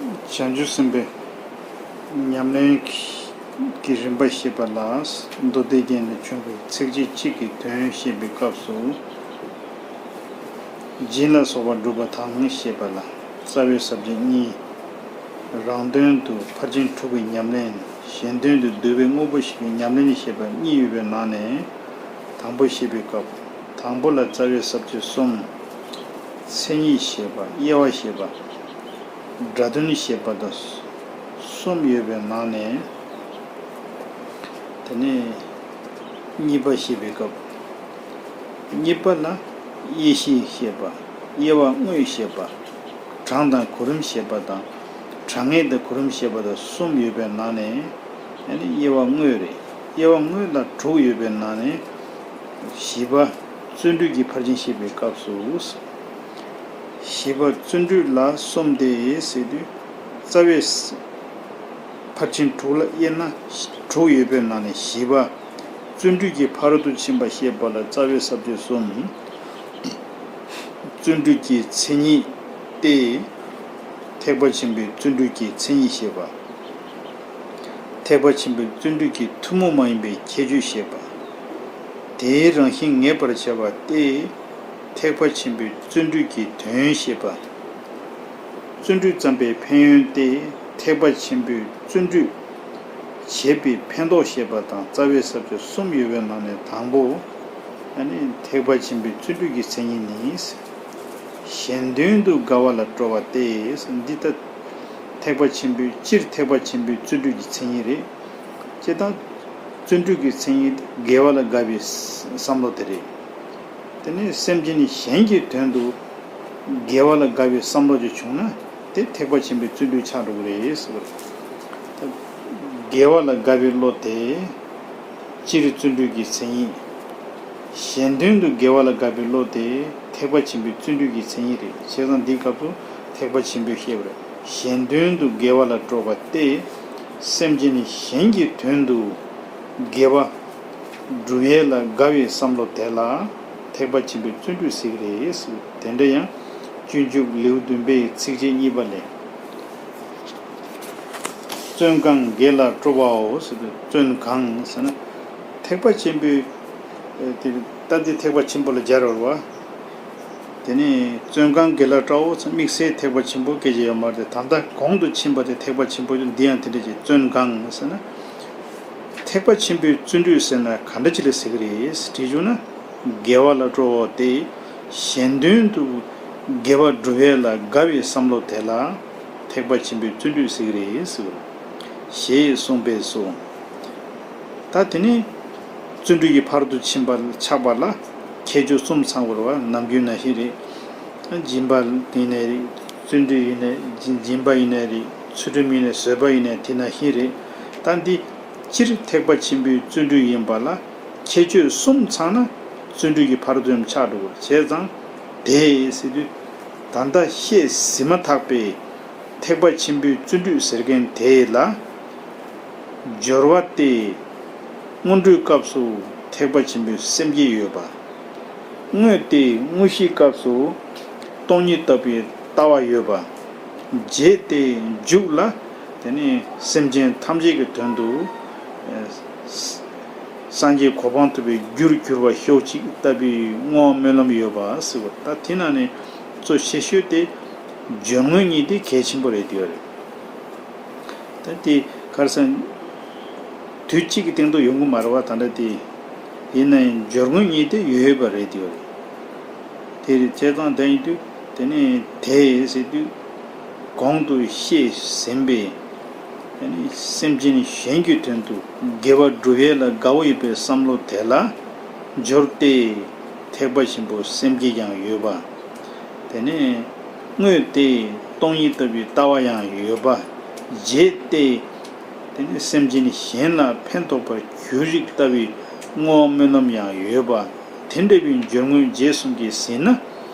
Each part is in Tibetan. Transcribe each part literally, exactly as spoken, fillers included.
བྱང་ཆུབ་སེམས་དཔའི་ཉམས་ལེན་གྱི་རིམ་པ་བཤད་པ་ལ། མདོ་སྡེ་རྒྱན་ལས་བྱུང་བའི་ཚིགས་བཅད་གཅིག་གི་དོན་བཤད་པའི་སྐབས་སུ། སྦྱིན་ལ་སོགས་པ་སྒྲུབ་པ་དང་ཞེས་པ་ལ། རྩ་བའི་ས་བཅད་གཉིས། རང་དོན་དུ་ཕར་ཕྱིན་དྲུག་གི་ཉམས་ལེན། གཞན་དོན་དུ་འདུལ་བའི་དངོས་པོ་བཞི་གི་ཉམས་ལེན་ཞེས་པ་གཉིས་ཡོད་པའི་ནང་ནས། དང་པོ་བཤད་པའི་སྐབས། དང་པོ་ལ་རྩ་བའི་ས་བཅད་གསུམ། མཚན་ཉིད་བཤད་པ། དབྱེ་བ་བཤད་པ། སྒྲ་དོན་བཤད་པ་དང་གསུམ་ཡོད་པའི་ནང་ནས། དེ་ནས་གཉིས་པ་བཤད་པའི་སྐབས། གཉིས་པ་ལ་དབྱེ་གཞི་བཤད་པ། དབྱེ་བ་དངོས་བཤད་པ། གྲངས་དང་གོ་རིམ་བཤད་པ་དང་། གྲངས་ངེས་དང་གོ་རིམ་བཤད་པ་དང་གསུམ་ཡོད་པའི་ནང་ནས། ཨ་ནི་དབྱེ་བ་དངོས་རེད། དབྱེ་བ་དངོས་ལ་དྲུག་ཡོད་པའི་ནང་ནས། བཞི་པ་བརྩོན་འགྲུས་ཀྱི་ཕར་ཕྱིན་བཤད་པའི་སྐབས་སུ། བཞི་པ་བརྩོན་འགྲུས་ལ་གསུམ་སྟེ་ཟེར་དུས། རྩ་བའི་ཕར་ཕྱིན་དྲུག་ལ་དབྱེ་ན་དྲུག་ཡོད་པའི་ནང་ནས་བཞི་པ། བརྩོན་འགྲུས་ཀྱི་ཕ་རོལ་ཏུ་ཕྱིན་པ་བཤད་པ་ལ་རྩ་བའི་ས་བཅད་གསུམ། བརྩོན་འགྲུས་ཀྱི་མཚན་ཉིད་ཏེ། ཐེག་པ་ཆེན་པོའི་བརྩོན་འགྲུས་ཀྱི་མཚན་ཉིད་བཤད་པ། ཐེག་པ་ཆེན་པོའི་བརྩོན་འགྲུས་ཀྱི་ཐུན་མོང་མ་ཡིན་པའི་ཁྱད་ཆོས་བཤད་པ། དེའི་རང་བཞིན་ངེས་པར་བྱ་བ་སྟེ། ཐེག་པ་ཆེན་པོའི་བརྩོན་འགྲུས་ཀྱི་དོན་བཤད་པ། བརྩོན་འགྲུས་བརྩམས་པའི་ཕན་ཡོན་ཏེ། ཐེག་པ་ཆེན་པོའི་བརྩོན་འགྲུས་བྱེད་པའི་ཕན་ཐོགས་བཤད་པ་དང་རྩ་བའི་ས་བཅད་གསུམ་ཡོད་པའི་ནང་ནས་དང་པོ། ཨ་ནི་ཐེག་པ་ཆེན་པོའི་བརྩོན་འགྲུས་ཀྱི་མཚན་ཉིད་ནི། གཞན་དོན་དུ་དགའ་བ་ལ་སྤྲོ་བ་སྟེ། འདི་ལྟ། ཐེག་པ་ཆེན་པོའི་སྤྱིར་ཐེག་པ་ཆེན་པོའི་བརྩོན་འགྲུས་ཀྱི་མཚན་ཉིད་རེད། སྤྱིར་བཏང་བརྩོན་འགྲུས་ཀྱི་མཚན་ཉིད་དགེ་བ་ལ་དགའ་བའི་བསམ་བློ་དེ་རེད། དེ་ནས་སེམས་ཅན་གཞན་གྱི་དོན་དུ་དགེ་བ་ལ་དགའ་བའི་བསམ་བློ་ཅིག་བྱུང་ན། དེ་ཐེག་པ་ཆེན་པོའི་བརྩོན་འགྲུས་ཆགས་འགྲོ་གི་རེད་ཟེར་བ་རེད། དགེ་བ་ལ་དགའ་བའི་བློ་དེ་སྤྱིར་བརྩོན་འགྲུས་ཀྱི་མཚན་ཉིད། གཞན་དོན་དུ་དགེ་བ་ལ་དགའ་བའི་བློ་དེ་ཐེག་པ་ཆེན་པོའི་བརྩོན་འགྲུས་ཀྱི་མཚན་ཉིད་རེད། བྱས་ཙང་འདིའི་སྐབས་སུ་ཐེག་པ་ཆེན་པོས་བཤད་པ་རེད། གཞན་དོན་དུ་དགེ་བ་ལ་སྤྲོ་བ་སྟེ། སེམས་ཅན་གཞན་གྱི་དོན་དུ་དགེ་བ་སྒྲུབ་ཡས་ལ་དགའ་བའི་བསམ་བློ་དེ་ལ་ཐེག་པ་ཆེན་པོའི་བརྩོན་འགྲུས་ཟེར་གྱི་རེད། དེ་འདྲ་ཡང་སྤྱོད་འཇུག་ལེའུ་བདུན་པའི་ཚིགས་བཅད་གཉིས་པ་ལས། བརྩོན་གང་དགེ་ལ་སྤྲོ་བའོ་ཟེར་དུས། བརྩོན་གང་ཟེར་ན། ཐེག་པ་ཆེན་པོའི། ཨེ་དེ་ལྟ་དེ་ཐེག་པ་ཆེན་པོ་ལ་སྦྱར་བར་བ། དེ་ནས་བརྩོན་གང་དགེ་ལ་སྤྲོའོ་ཟེར། དམིགས་བསལ་ཐེག་པ་ཆེན་པོ་སྐད་ཆ་ཡོད་མ་རེད། ད་ལྟ་གོང་དུ་ཕྱིན་པ་དེ་ཐེག་པ་ཆེན་པོ་ཡིན། འདི་ཡང་དེ་འདྲ་ཅིག་བརྩོན་གང་ཟེར་ན། ཐེག་པ་ཆེན་པོའི་བརྩོན་འགྲུས་ཟེར་ན་ག་འདྲ་ཅིག་ལ་ཟེར་གྱི་རེད་དྲིས་བྱུང་ན། དགེ་བ་ལ་སྤྲོ་བ་སྟེ། གཞན་དོན་དུ་དགེ་བ་སྒྲུབ་ཡས་ལ་དགའ་བའི་བསམ་བློ་དེ་ལ་ཐེག་པ་ཆེན་པོའི་བརྩོན་འགྲུས་ཟེར་གྱི་རེད་ཟེར་བ་ཞེས་གསུངས་པས་སོ། ད་དེ་ནས་བརྩོན་འགྲུས་ཀྱི་ཕ་རོལ་ཏུ་ཕྱིན་པ་ཆགས་པ་ལ་ཁྱད་ཆོས་གསུམ་ཚང་དགོས་རེད་བ། ནམ་རྒྱུན་ནང་བཞིན་རེད། སྦྱིན་པ་ཡིན་ནའི་རེད། བརྩོན་འགྲུས་ཡིན་ནའི། སྦྱིན་པ་ཡིན་ནའི་རེད། ཚུལ་ཁྲིམས་ཡིན་ནའི། བཟོད་པ་ཡིན་ནའི་དེ་ནང་བཞིན་རེད། ད་འདི་སྤྱིར་ཐེག་པ་ཆེན་པོའི་བརྩོན་འགྲུས་ཡིན་པ་ལ་ཁྱད་ཆོས་གསུམ་ཚང་ན་བརྩོན་འགྲུས་ཀྱི་ཕ་རོལ་ཏུ་ཕྱིན་པ་ཆགས་འགྲོ་གི་རེད། བྱས་ཙང་དེ་ཟེར་དུས། ད་ལྟ་བཤད་ཟིན་མ་ཐག་པའི་ཐེག་པ་ཆེན་པོའི་བརྩོན་འགྲུས་ཟེར་མཁན་དེ་ལ། སྦྱོར་བ་སྟེ། སྔོན་འགྲོའི་སྐབས་སུ་ཐེག་པ་ཆེན་པོའི་སེམས་བསྐྱེད་ཡོད་པ། དངོས་ཏེ་དངོས་གཞིའི་སྐབས་སུ་སྟོང་ཉིད་ལྟ་བུའི་ལྟ་བ་ཡོད་པ། རྗེས་ཏེ་མཇུག་ལ། དེ་ནི་སེམས་ཅན་ཐམས་ཅད་ཀྱི་དོན་དུ། སངས་རྒྱས་གོ་འཕང་ཐོབ་པའི་རྒྱུར་གྱུར་པ་ཤོག་ཅིག་ལྟ་བུའི་བསྔོ་བ་སྨོན་ལམ་ཡོད་པ་ཟེར་བ། ད་དེ་ནང་ནས་གཙོ་ཆེ་ཤོས་དེ་སྦྱོར་དངོས་གཉིས་དེ་གལ་ཆེན་པོ་རེད་འདོད་རེད། ད་དེ་ག་རེ་ཟེར། དུས་གཅིག་གི་སྟེང་དུ་ཡོང་གི་མ་རེད་བ། ད་ལྟ་དེ་ཡིན་ན་ཡང་སྦྱོར་དངོས་གཉིས་དེ་ཡོད་པ་རེད་འདོད་རེད། དེ་རེད། བྱས་ཙང་དེ་ཡིན་དུས་དེ་ནས་དེ་ཟེར་དུས། གོང་དུ་བཤད་ཟིན་པའི་སེམས་ཅན་གཞན་གྱི་དོན་དུ་དགེ་བ་སྒྲུབ་ཡས་ལ་དགའ་བོ་ཡོད་པའི་བསམ་བློ་དེ་ལ་སྦྱོར་ཏེ་ཐེག་པ་ཆེན་པོའི་སེམས་བསྐྱེད་ཀྱང་ཡོད་པ། དེ་ནས་དངོས་ཏེ་སྟོང་ཉིད་ལྟ་བུའི་ལྟ་བ་ཡང་ཡོད་པ། རྗེས་ཏེ་དེ་ནས་སེམས་ཅན་གཞན་ལ་ཕན་ཐོགས་པར་གྱུར་ཅིག་ལྟ་བུའི་བསྔོ་བ་སྨོན་ལམ་ཡང་ཡོད་པ། དེ་འདྲ་བའི་སྦྱོར་དངོས་རྗེས་གསུམ་གྱིས་ཟིན་ན།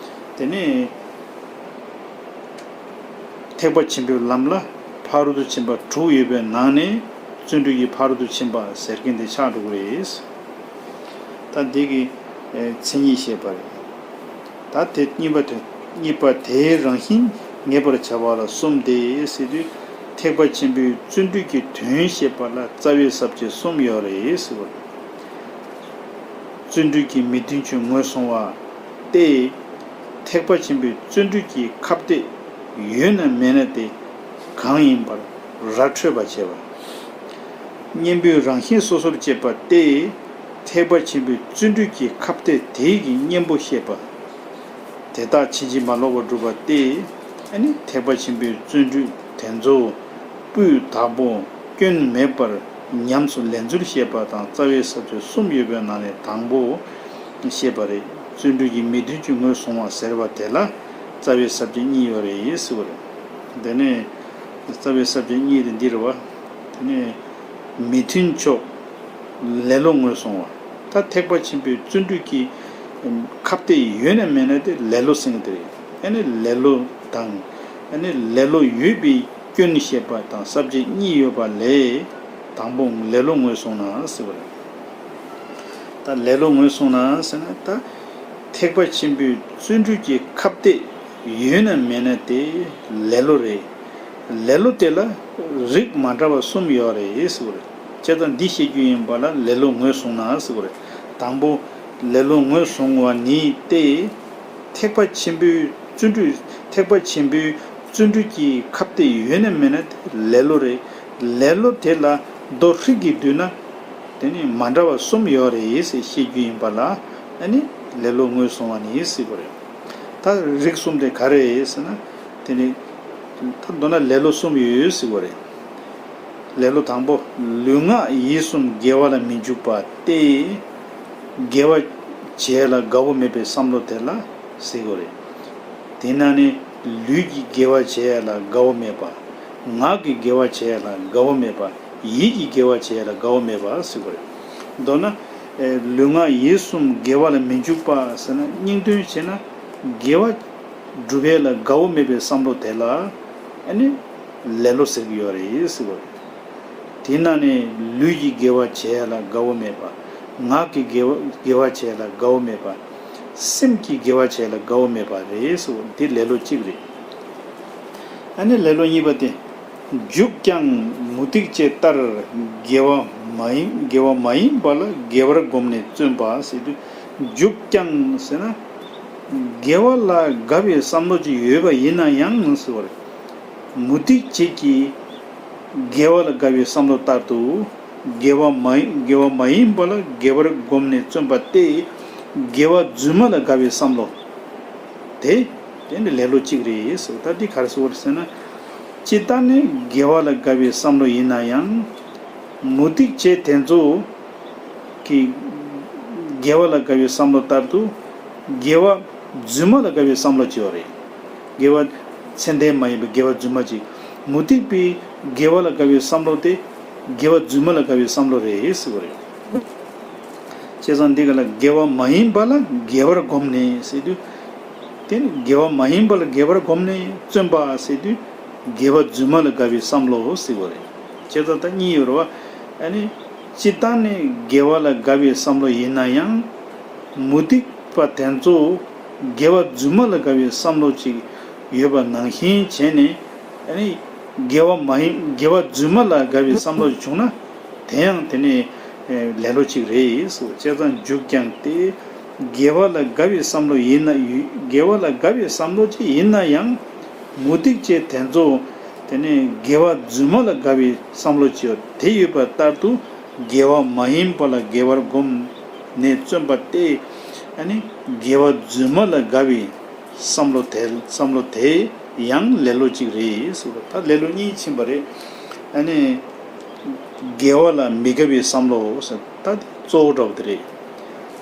དེ་ནས་ཐེག་པ་ཆེན་པོའི་ལམ་ལ་ཕ་རོལ་ཏུ་ཕྱིན་པ་དྲུག་ཡོད་པའི་ནང་ནས་བརྩོན་འགྲུས་ཀྱི་ཕ་རོལ་ཏུ་ཕྱིན་པ་ཟེར་མཁན་དེ་ཆགས་འགྲོ་གི་རེད། ད་འདི་གི་མཚན་ཉིད་བཤད་པ་རེད། ད་དེ་གཉིས་པ་དེ། གཉིས་པ་དེའི་རང་བཞིན་ ངེས་པར་བྱ་བ་ལ་གསུམ་སྟེ་ཟེར་དུས། ཐེག་པ་ཆེན་པོའི་བརྩོན་འགྲུས་ཀྱི་དོན་བཤད་པ་ལ་རྩ་བའི་ས་བཅད་གསུམ་ཡོད་རེད་ཟེར་བ་རེད། བརྩོན་འགྲུས་ཀྱི་མི་མཐུན་ཕྱོགས་ངོས་བཟུང་བ་སྟེ། ཐེག་པ་ཆེན་པོའི་བརྩོན་འགྲུས་ཀྱི་ཁ་གཏད་ཡོད་ན་མེད་ན་དེ་གང་ཡིན་པར་ར་འཕྲོད་པར་བྱེད་པ། གཉེན་པོའི་རང་བཞིན་སོ་སོར་བཅད་པ་སྟེ། ཐེག་པ་ཆེན་པོའི་བརྩོན་འགྲུས་ཀྱི་ཁ་གཏད་དེ་ཡི་གཉེན་པོ་བཤད་པ། དེ་དག་ཕྱིན་ཅི་མ་ལོག་པར་སྒྲུབ་པ་སྟེ། ཨ་ནི་ཐེག་པ་ཆེན་པོའི་བརྩོན་འགྲུས་དེ་ཚོ་སྤུས་དག་པོ་སྐྱོན་མེད་པར་ཉམས་སུ་ལེན་ཚུལ་བཤད་པ་དང་རྩ་བའི་ས་བཅད་གསུམ་ཡོད་པའི་ནང་ནས་དང་པོ་བཤད་པ་རེད། བརྩོན་འགྲུས་ཀྱི་མི་མཐུན་ཕྱོགས་ངོས་བཟུང་བ་ཟེར་བ་དེ་ལ་རྩ་བའི་ས་བཅད་གཉིས་ཡོད་རེད་ཟེར་བ་རེད། དེ་ནས་རྩ་བའི་ས་བཅད་གཉིས་དེ་འདི་རེད་བ། དེ་ནས་མི་མཐུན་ཕྱོགས་ལེ་ལོ་ངོས་བཟུང་བ། ད་ཐེག་པ་ཆེན་པོའི་བརྩོན་འགྲུས་ཀྱི་ཁ་གཏད་ཡོད་ན་མེད་ན་དེ་ལེ་ལོ་ཟེར་གྱི་དེ་རེད། ཨ་ནི་ལེ་ལོ་དང་། ཨ་ནི་ལེ་ལོ་ཡོད་པའི་སྐྱོན་བཤད་པ་དང་ས་བཅད་གཉིས་ཡོད་པ་ལས། དང་པོ་ལེ་ལོ་ངོས་བཟུང་ན་ཟེར་བ་རེད། ད་ལེ་ལོ་ངོས་བཟུང་ན་ཟེར་ན། ད་ཐེག་པ་ཆེན་པོའི་བརྩོན་འགྲུས་ཀྱི་ཁ་གཏད་ཡོད་ན་མེད་ན་དེ་ལེ་ལོ་རེད། ལེ་ལོ་དེ་ལ་རིགས་མ་འདྲ་བ་གསུམ་ཡོད་རེད་ཟེར་བ་རེད། བྱས་ཙང་འདི་བཤད་རྒྱུ་ཡིན་པ་ལ་ལེ་ལོ་ངོས་བཟུང་ན་ཟེར་བ་རེད། དང་པོ་ལེ་ལོ་ངོས་བཟུང་བ་ནི་སྟེ། ཐེག་པ་ཆེན་པོའི་བརྩོན་འགྲུས། ཐེག་པ་ཆེན་པོའི་བརྩོན་འགྲུས་ཀྱི་ཁ་གཏད་ཡོད་ན་མེད་ན་དེ་ལེ་ལོ་རེད། ལེ་ལོ་དེ་ལ་མདོ་ཧྲིལ་གྱིས་བསྡུས་ན། དེ་ནི་མ་འདྲ་བ་གསུམ་ཡོད་རེད་ཟེར་བཤད་རྒྱུ་ཡིན་པ་ལ། ཨ་ནི་ལེ་ལོ་ངོས་བཟུང་བ་ནི་ཟེར་བ་རེད། ད་རིགས་གསུམ་དེ་ག་རེ་ཟེར་ན། དེ་ནི་ད་མདོར་ན་ལེ་ལོ་གསུམ་ཡོད་ཟེར་བ་རེད། ལེ་ལོ་དང་པོ་ལུས་ངག་ཡིད་གསུམ་དགེ་བ་ལ་མི་འཇུག་པ་སྟེ། དགེ་བ་བྱེད་ལ་དགའ་བོ་མེད་པའི་བསམ་བློ་དེ་ལ་ཟེར་བ་རེད། དེས་ན་ནི་ལུས་ཀྱི་དགེ་བ་བྱེད་ལ་དགའ་བོ་མེད་པ། ངག་གི་དགེ་བ་བྱེད་ལ་དགའ་བོ་མེད་པ། ཡིད་ཀྱི་དགེ་བ་བྱེད་ལ་དགའ་བོ་མེད་པ་ཟེར་བ་རེད། མདོར་ན། ཨེ། ལུས་ངག་ཡིད་གསུམ་དགེ་བ་ལ་མི་འཇུག་པ་ཟེར་ན། སྙིང་དོན་བྱས་ན་དགེ་བ་སྒྲུབ་ཡས་ལ་དགའ་བོ་མེད་པའི་བསམ་བློ་དེ་ལ། ཨ་ནི་ལེ་ལོ་ཟེར་གྱི་ཡོད་རེད་ཟེར་བ་རེད། དེས་ན་ནི་ལུས་ཀྱི་དགེ་བ་བྱེད་ཡས་ལ་དགའ་བོ་མེད་པ། ངག་གི་དགེ་བ་དགེ་བ་བྱེད་ཡས་ལ་དགའ་བོ་མེད་པ། སེམས་ཀྱི་དགེ་བ་བྱེད་ཡས་ལ་དགའ་བོ་མེད་པ་རེད་ཟེར་བ་འདི་ལེ་ལོ་གཅིག་རེད། ཨ་ནི་ལེ་ལོ་གཉིས་པ་དེ། འཇུག་ཀྱང་མུ་སྟེགས་བྱེད་ལྟར་དགེ་བ་མ་ཡིན། དགེ་བ་མ་ཡིན་པ་ལ་དགེ་བར་བསྒོམས་ནས་བརྩོན་པ་ཟེར་དུས། འཇུག་ཀྱང་ཟེར་ན། དགེ་བ་ལ་དགའ་བའི་བསམ་བློ་ཅིག་ཡོད་པ་ཡིན་ན་ཡང་ཟེར་བ་རེད། མུ་སྟེགས་བྱེད་ཀྱི་དགེ་བ་ལ་དགའ་བའི་བསམ་བློ་ལྟར་དུ། དགེ་བ་མ་ཡིན། དགེ་བ་མ་ཡིན་པ་ལ་དགེ་བར་བསྒོམས་ནས་བརྩོན་པ་སྟེ། དགེ་བ་རྫུན་མ་ལ་དགའ་བའི་བསམ་བློ་དེ། དེ་ནི་ལེ་ལོ་གཅིག་རེད་ཟེར། ད་འདི་ག་རེ་ཟེར་བ་རེད་ཟེར་ན། སྤྱིར་བཏང་ནི་དགེ་བ་ལ་དགའ་བའི་བསམ་བློ་ཡིན་ན་ཡང་། མུ་སྟེགས་བྱེད་དེ་ཚོ་གི་དགེ་བ་ལ་དགའ་བའི་བསམ་བློ་ལྟར་དུ། དགེ་བ་རྫུན་མ་ལ་དགའ་བའི་བསམ་བློ་ཅིག་ཡོད་རེད། དགེ་བ་ཚད་ལྡན་མ་ཡིན་པའི་དགེ་བ་རྫུན་མ་ཅིག་མུ་སྟེགས་པའི་དགེ་བ་ལ་དགའ་བའི་བསམ་བློ་དེ་དགེ་བ་རྫུན་མ་ལ་དགའ་བའི་བསམ་བློ་རེད་ཟེར་བ་རེད། བྱས་ཙང་འདི་ག་ལ་དགེ་བ་མ་ཡིན་པ་ལ་དགེ་བར་བསྒོམས་ནས་ཟེར་དུས། དེ་ནི་དགེ་བ་མ་ཡིན་པ་ལ་དགེ་བར་བསྒོམས་ནས་བརྩོན་པ་ཟེར་དུས། དགེ་བ་རྫུན་མ་ལ་དགའ་བའི་བསམ་བློ་ཟེར་བ་རེད། བྱས་ཙང་ད་གཉིས་ཡོད་རེད་བ། ཨ་ནི། སྤྱིར་བཏང་ནི་དགེ་བ་ལ་དགའ་བའི་བསམ་བློ་ཡིན་ན་ཡང་། མུ་སྟེགས་པ་དེ་ཚོ་དགེ་བ་རྫུན་མ་ལ་དགའ་བའི་བསམ་བློ་ཅིག་ཡོད་པ་ནང་བཞིན་བྱས་ནས། ཨ་ནི། དགེ་བ་མ་ཡིན། དགེ་བ་རྫུན་མ་ལ་དགའ་བའི་བསམ་བློ་ཅིག་བྱུང་ན། དེ་ཡང་དེ་ནི་ལེ་ལོ་གཅིག་རེད་ཟེར། བྱས་ཙང་འཇུག་ཀྱང་སྟེ། དགེ་བ་ལ་དགའ་བའི་བསམ་བློ་ཡིན་ན། དགེ་བ་ལ་དགའ་བའི་བསམ་བློ་ཅིག་ཡིན་ན་ཡང་། མུ་སྟེགས་བྱེད་དེ་ཚོ་དེ་ནི་དགེ་བ་རྫུན་མ་ལ་དགའ་བའི་བསམ་བློ་ཅིག་ཡོད་དེ་ཡོད་པ་ལྟར་དུ། དགེ་བ་མ་ཡིན་པ་ལ་དགེ་བར་བསྒོམས་ནས་བརྩོན་པ་སྟེ། ཨ་ནི་དགེ་བ་རྫུན་མ་ལ་དགའ་བའི་བསམ་བློ་དེ། བསམ་བློ་དེ་ཡང་ལེ་ལོ་གཅིག་རེད་ཟེར་བ། ད་ལེ་ལོ་གཉིས་ཕྱིན་པ་རེད། ཨ་ནི་དགེ་བ་ལ་མི་དགའ་བའི་བསམ་བློ་ཟེར། ད་དེ་གཙོ་བོ་འདྲ་བོ་དེ་རེད།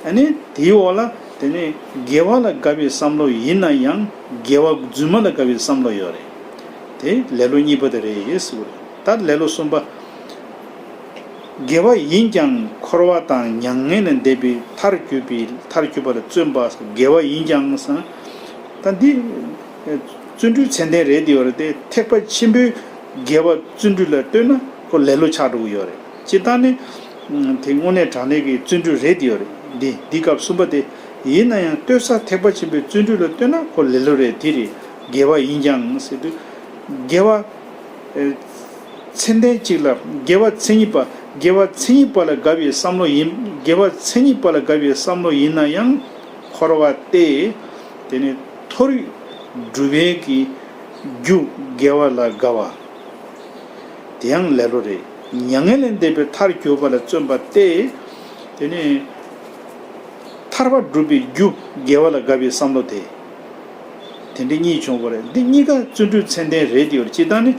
ཨ་ནི་དེའི་འོག་ལ་དེ་ནི་དགེ་བ་ལ་དགའ་བའི་བསམ་བློ་ཡིན་ན་ཡང་དགེ་བ་རྫུན་མ་ལ་དགའ་བའི་བསམ་བློ་ཡོད་རེད། དེ་ལེ་ལོ་གཉིས་པ་དེ་རེད་ཟེར་བ་རེད། ད་ལེ་ལོ་གསུམ་པ། དགེ་བ་ཡིན་ཀྱང་འཁོར་བ་དང་མྱ་ངན་ལས་འདས་པའི་མཐར་གྱུར་པའི། མཐར་གྱུར་པ་ལ་བརྩོན་པ། དགེ་བ་ཡིན་ཀྱང་ཟེར་ན། ད་འདི་བརྩོན་འགྲུས་ཚད་ལྡན་རེད་དེ་ཡོད་རེད་དེ། ཐེག་པ་ཆེན་པོའི་དགེ་བ་བརྩོན་འགྲུས་ལ་ལྟོས་ན་ཁོ་ལེ་ལོ་ཆགས་འགྲོ་གི་ཡོད་རེད། སྤྱིར་བཏང་ནི་དེ་དངོས་གནས་དྲང་གནས་ཀྱི་བརྩོན་འགྲུས་རེད་དེ་ཡོད་རེད། འདི་འདི་སྐབས་གསུམ་པ་དེ། ཡིན་ན་ཡང་ལྟོས་ས་ཐེག་པ་ཆེན་པོའི་བརྩོན་འགྲུས་ལ་ལྟོས་ན་ཁོ་ལེ་ལོ་རེད། དེ་རེད། དགེ་བ་ཡིན་ཀྱང་ཟེར་དུས། དགེ་བ་ཨེ་མཚན་ལྡན་གཅིག་ལ། དགེ་བ་མཚན་ཉིད་པ། དགེ་བ་མཚན་ཉིད་པ་ལ་དགའ་བའི་བསམ་བློ་ཡིན། དགེ་བ་མཚན་ཉིད་པ་ལ་དགའ་བའི་བསམ་བློ་ཡིན་ན་ཡང་འཁོར་བ་སྟེ། དེ་ནི་མཐོ་རིས་སྒྲུབ་པའི་གི་རྒྱུ་དགེ་བ་ལ་དགའ་བ། དེ་ཡང་ལེ་ལོ་རེད། མྱ་ངན་ལས་འདས་པའི་མཐར་གྱུར་པ་ལ་བརྩོན་པ་སྟེ། དེ་ནི་ཐར་པ་སྒྲུབ་པའི་རྒྱུ་དགེ་བ་ལ་དགའ་བའི་བསམ་བློ་དེ། དེ་འདྲའི་གཉིས་བྱུང་བ་རེད། འདི་གཉིས་ཀ་བརྩོན་འགྲུས་མཚན་ལྡན་རེད་དེ་ཡོད་རེད། སྤྱིར་བཏང་ནི་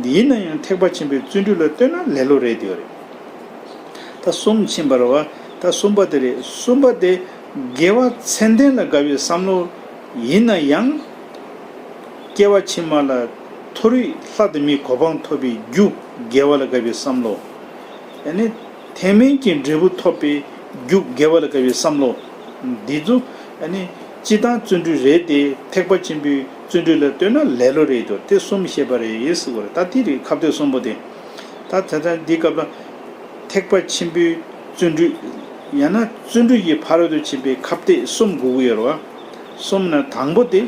འདི་ཡིན་ན་ཡང་ཐེག་པ་ཆེན་པོའི་བརྩོན་འགྲུས་ལ་ལྟོས་ན་ལེ་ལོ་རེད་དེ་ཡོད་རེད། ད་གསུམ་ཕྱིན་པ་རེད་བ། ད་གསུམ་པ་དེ་རེད། གསུམ་པ་དེ་དགེ་བ་མཚན་ལྡན་ལ་དགའ་བའི་བསམ་བློ་ཡིན་ན་ཡང་། སྐྱེ་བ་ཕྱི་མ་ལ་མཐོ་རིས་ལྷ་དང་མིའི་གོ་འཕང་ཐོབ་པའི་རྒྱུ་དགེ་བ་ལ་དགའ་བའི་བསམ་བློ། ཨ་ནི་ཐེག་དམན་གྱི་འབྲས་བུ་ཐོབ་པའི་རྒྱུ་དགེ་བ་ལ་དགའ་བའི་བསམ་བློ། འདི་ཚོ་ཨ་ནི་སྤྱིར་བཏང་བརྩོན་འགྲུས་རེད་དེ། ཐེག་པ་ཆེན་པོའི་བརྩོན་འགྲུས་ལ་ལྟོས་ན་ལེ་ལོ་རེད་དོ། དེ་གསུམ་བཤད་པ་རེད་ཟེར་བ་རེད། ད་དེ་རེད། ཁ་གཏད་གསུམ་པོ་དེ། ད་ད་ལྟ་འདི་སྐབས་ལ་ཐེག་པ་ཆེན་པོའི་བརྩོན་འགྲུས། ཡང་ན་བརྩོན་འགྲུས་ཀྱི་ཕ་རོལ་ཏུ་ཕྱིན་པའི་ཁ་གཏད་གསུམ་དགོས་ཀྱི་ཡོད་རེད་བ། གསུམ་ནི་དང་པོ་དེ་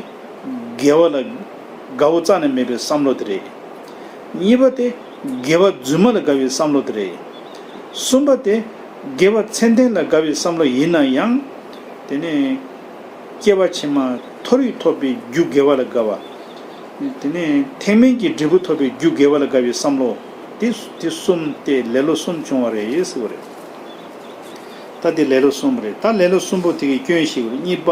དགེ་བ་ལ་དགའ་བོ་རྩ་ནས་མེད་པའི་བསམ་བློ་དེ་རེད། གཉིས་པ་དེ་དགེ་བ་རྫུན་མ་ལ་དགའ་བའི་བསམ་བློ་དེ་རེད། གསུམ་པ་དེ་དགེ་བ་མཚན་ལྡན་ལ་དགའ་བའི་བསམ་བློ་ཡིན་ན་ཡང་། དེ་ནས་སྐྱེ་བ་ཕྱི་མ་མཐོ་རིས་ཐོབ་པའི་རྒྱུ་དགེ་བ་ལ་དགའ་བ། དེ་ནས་ཐེག་དམན་གྱི་འབྲས་བུ་ཐོབ་པའི་རྒྱུ་དགེ་བ་ལ་དགའ་བའི་བསམ་བློ། དེ་དེ་གསུམ་སྟེ་ལེ་ལོ་གསུམ་བྱུང་བ་རེད་ཟེར་བ་རེད། ད་དེ་ལེ་ལོ་གསུམ་རེད། ད་ལེ་ལོ་གསུམ་པོ་དེ་གི་སྐྱོན་ཞིག་རེད། གཉིས་པ།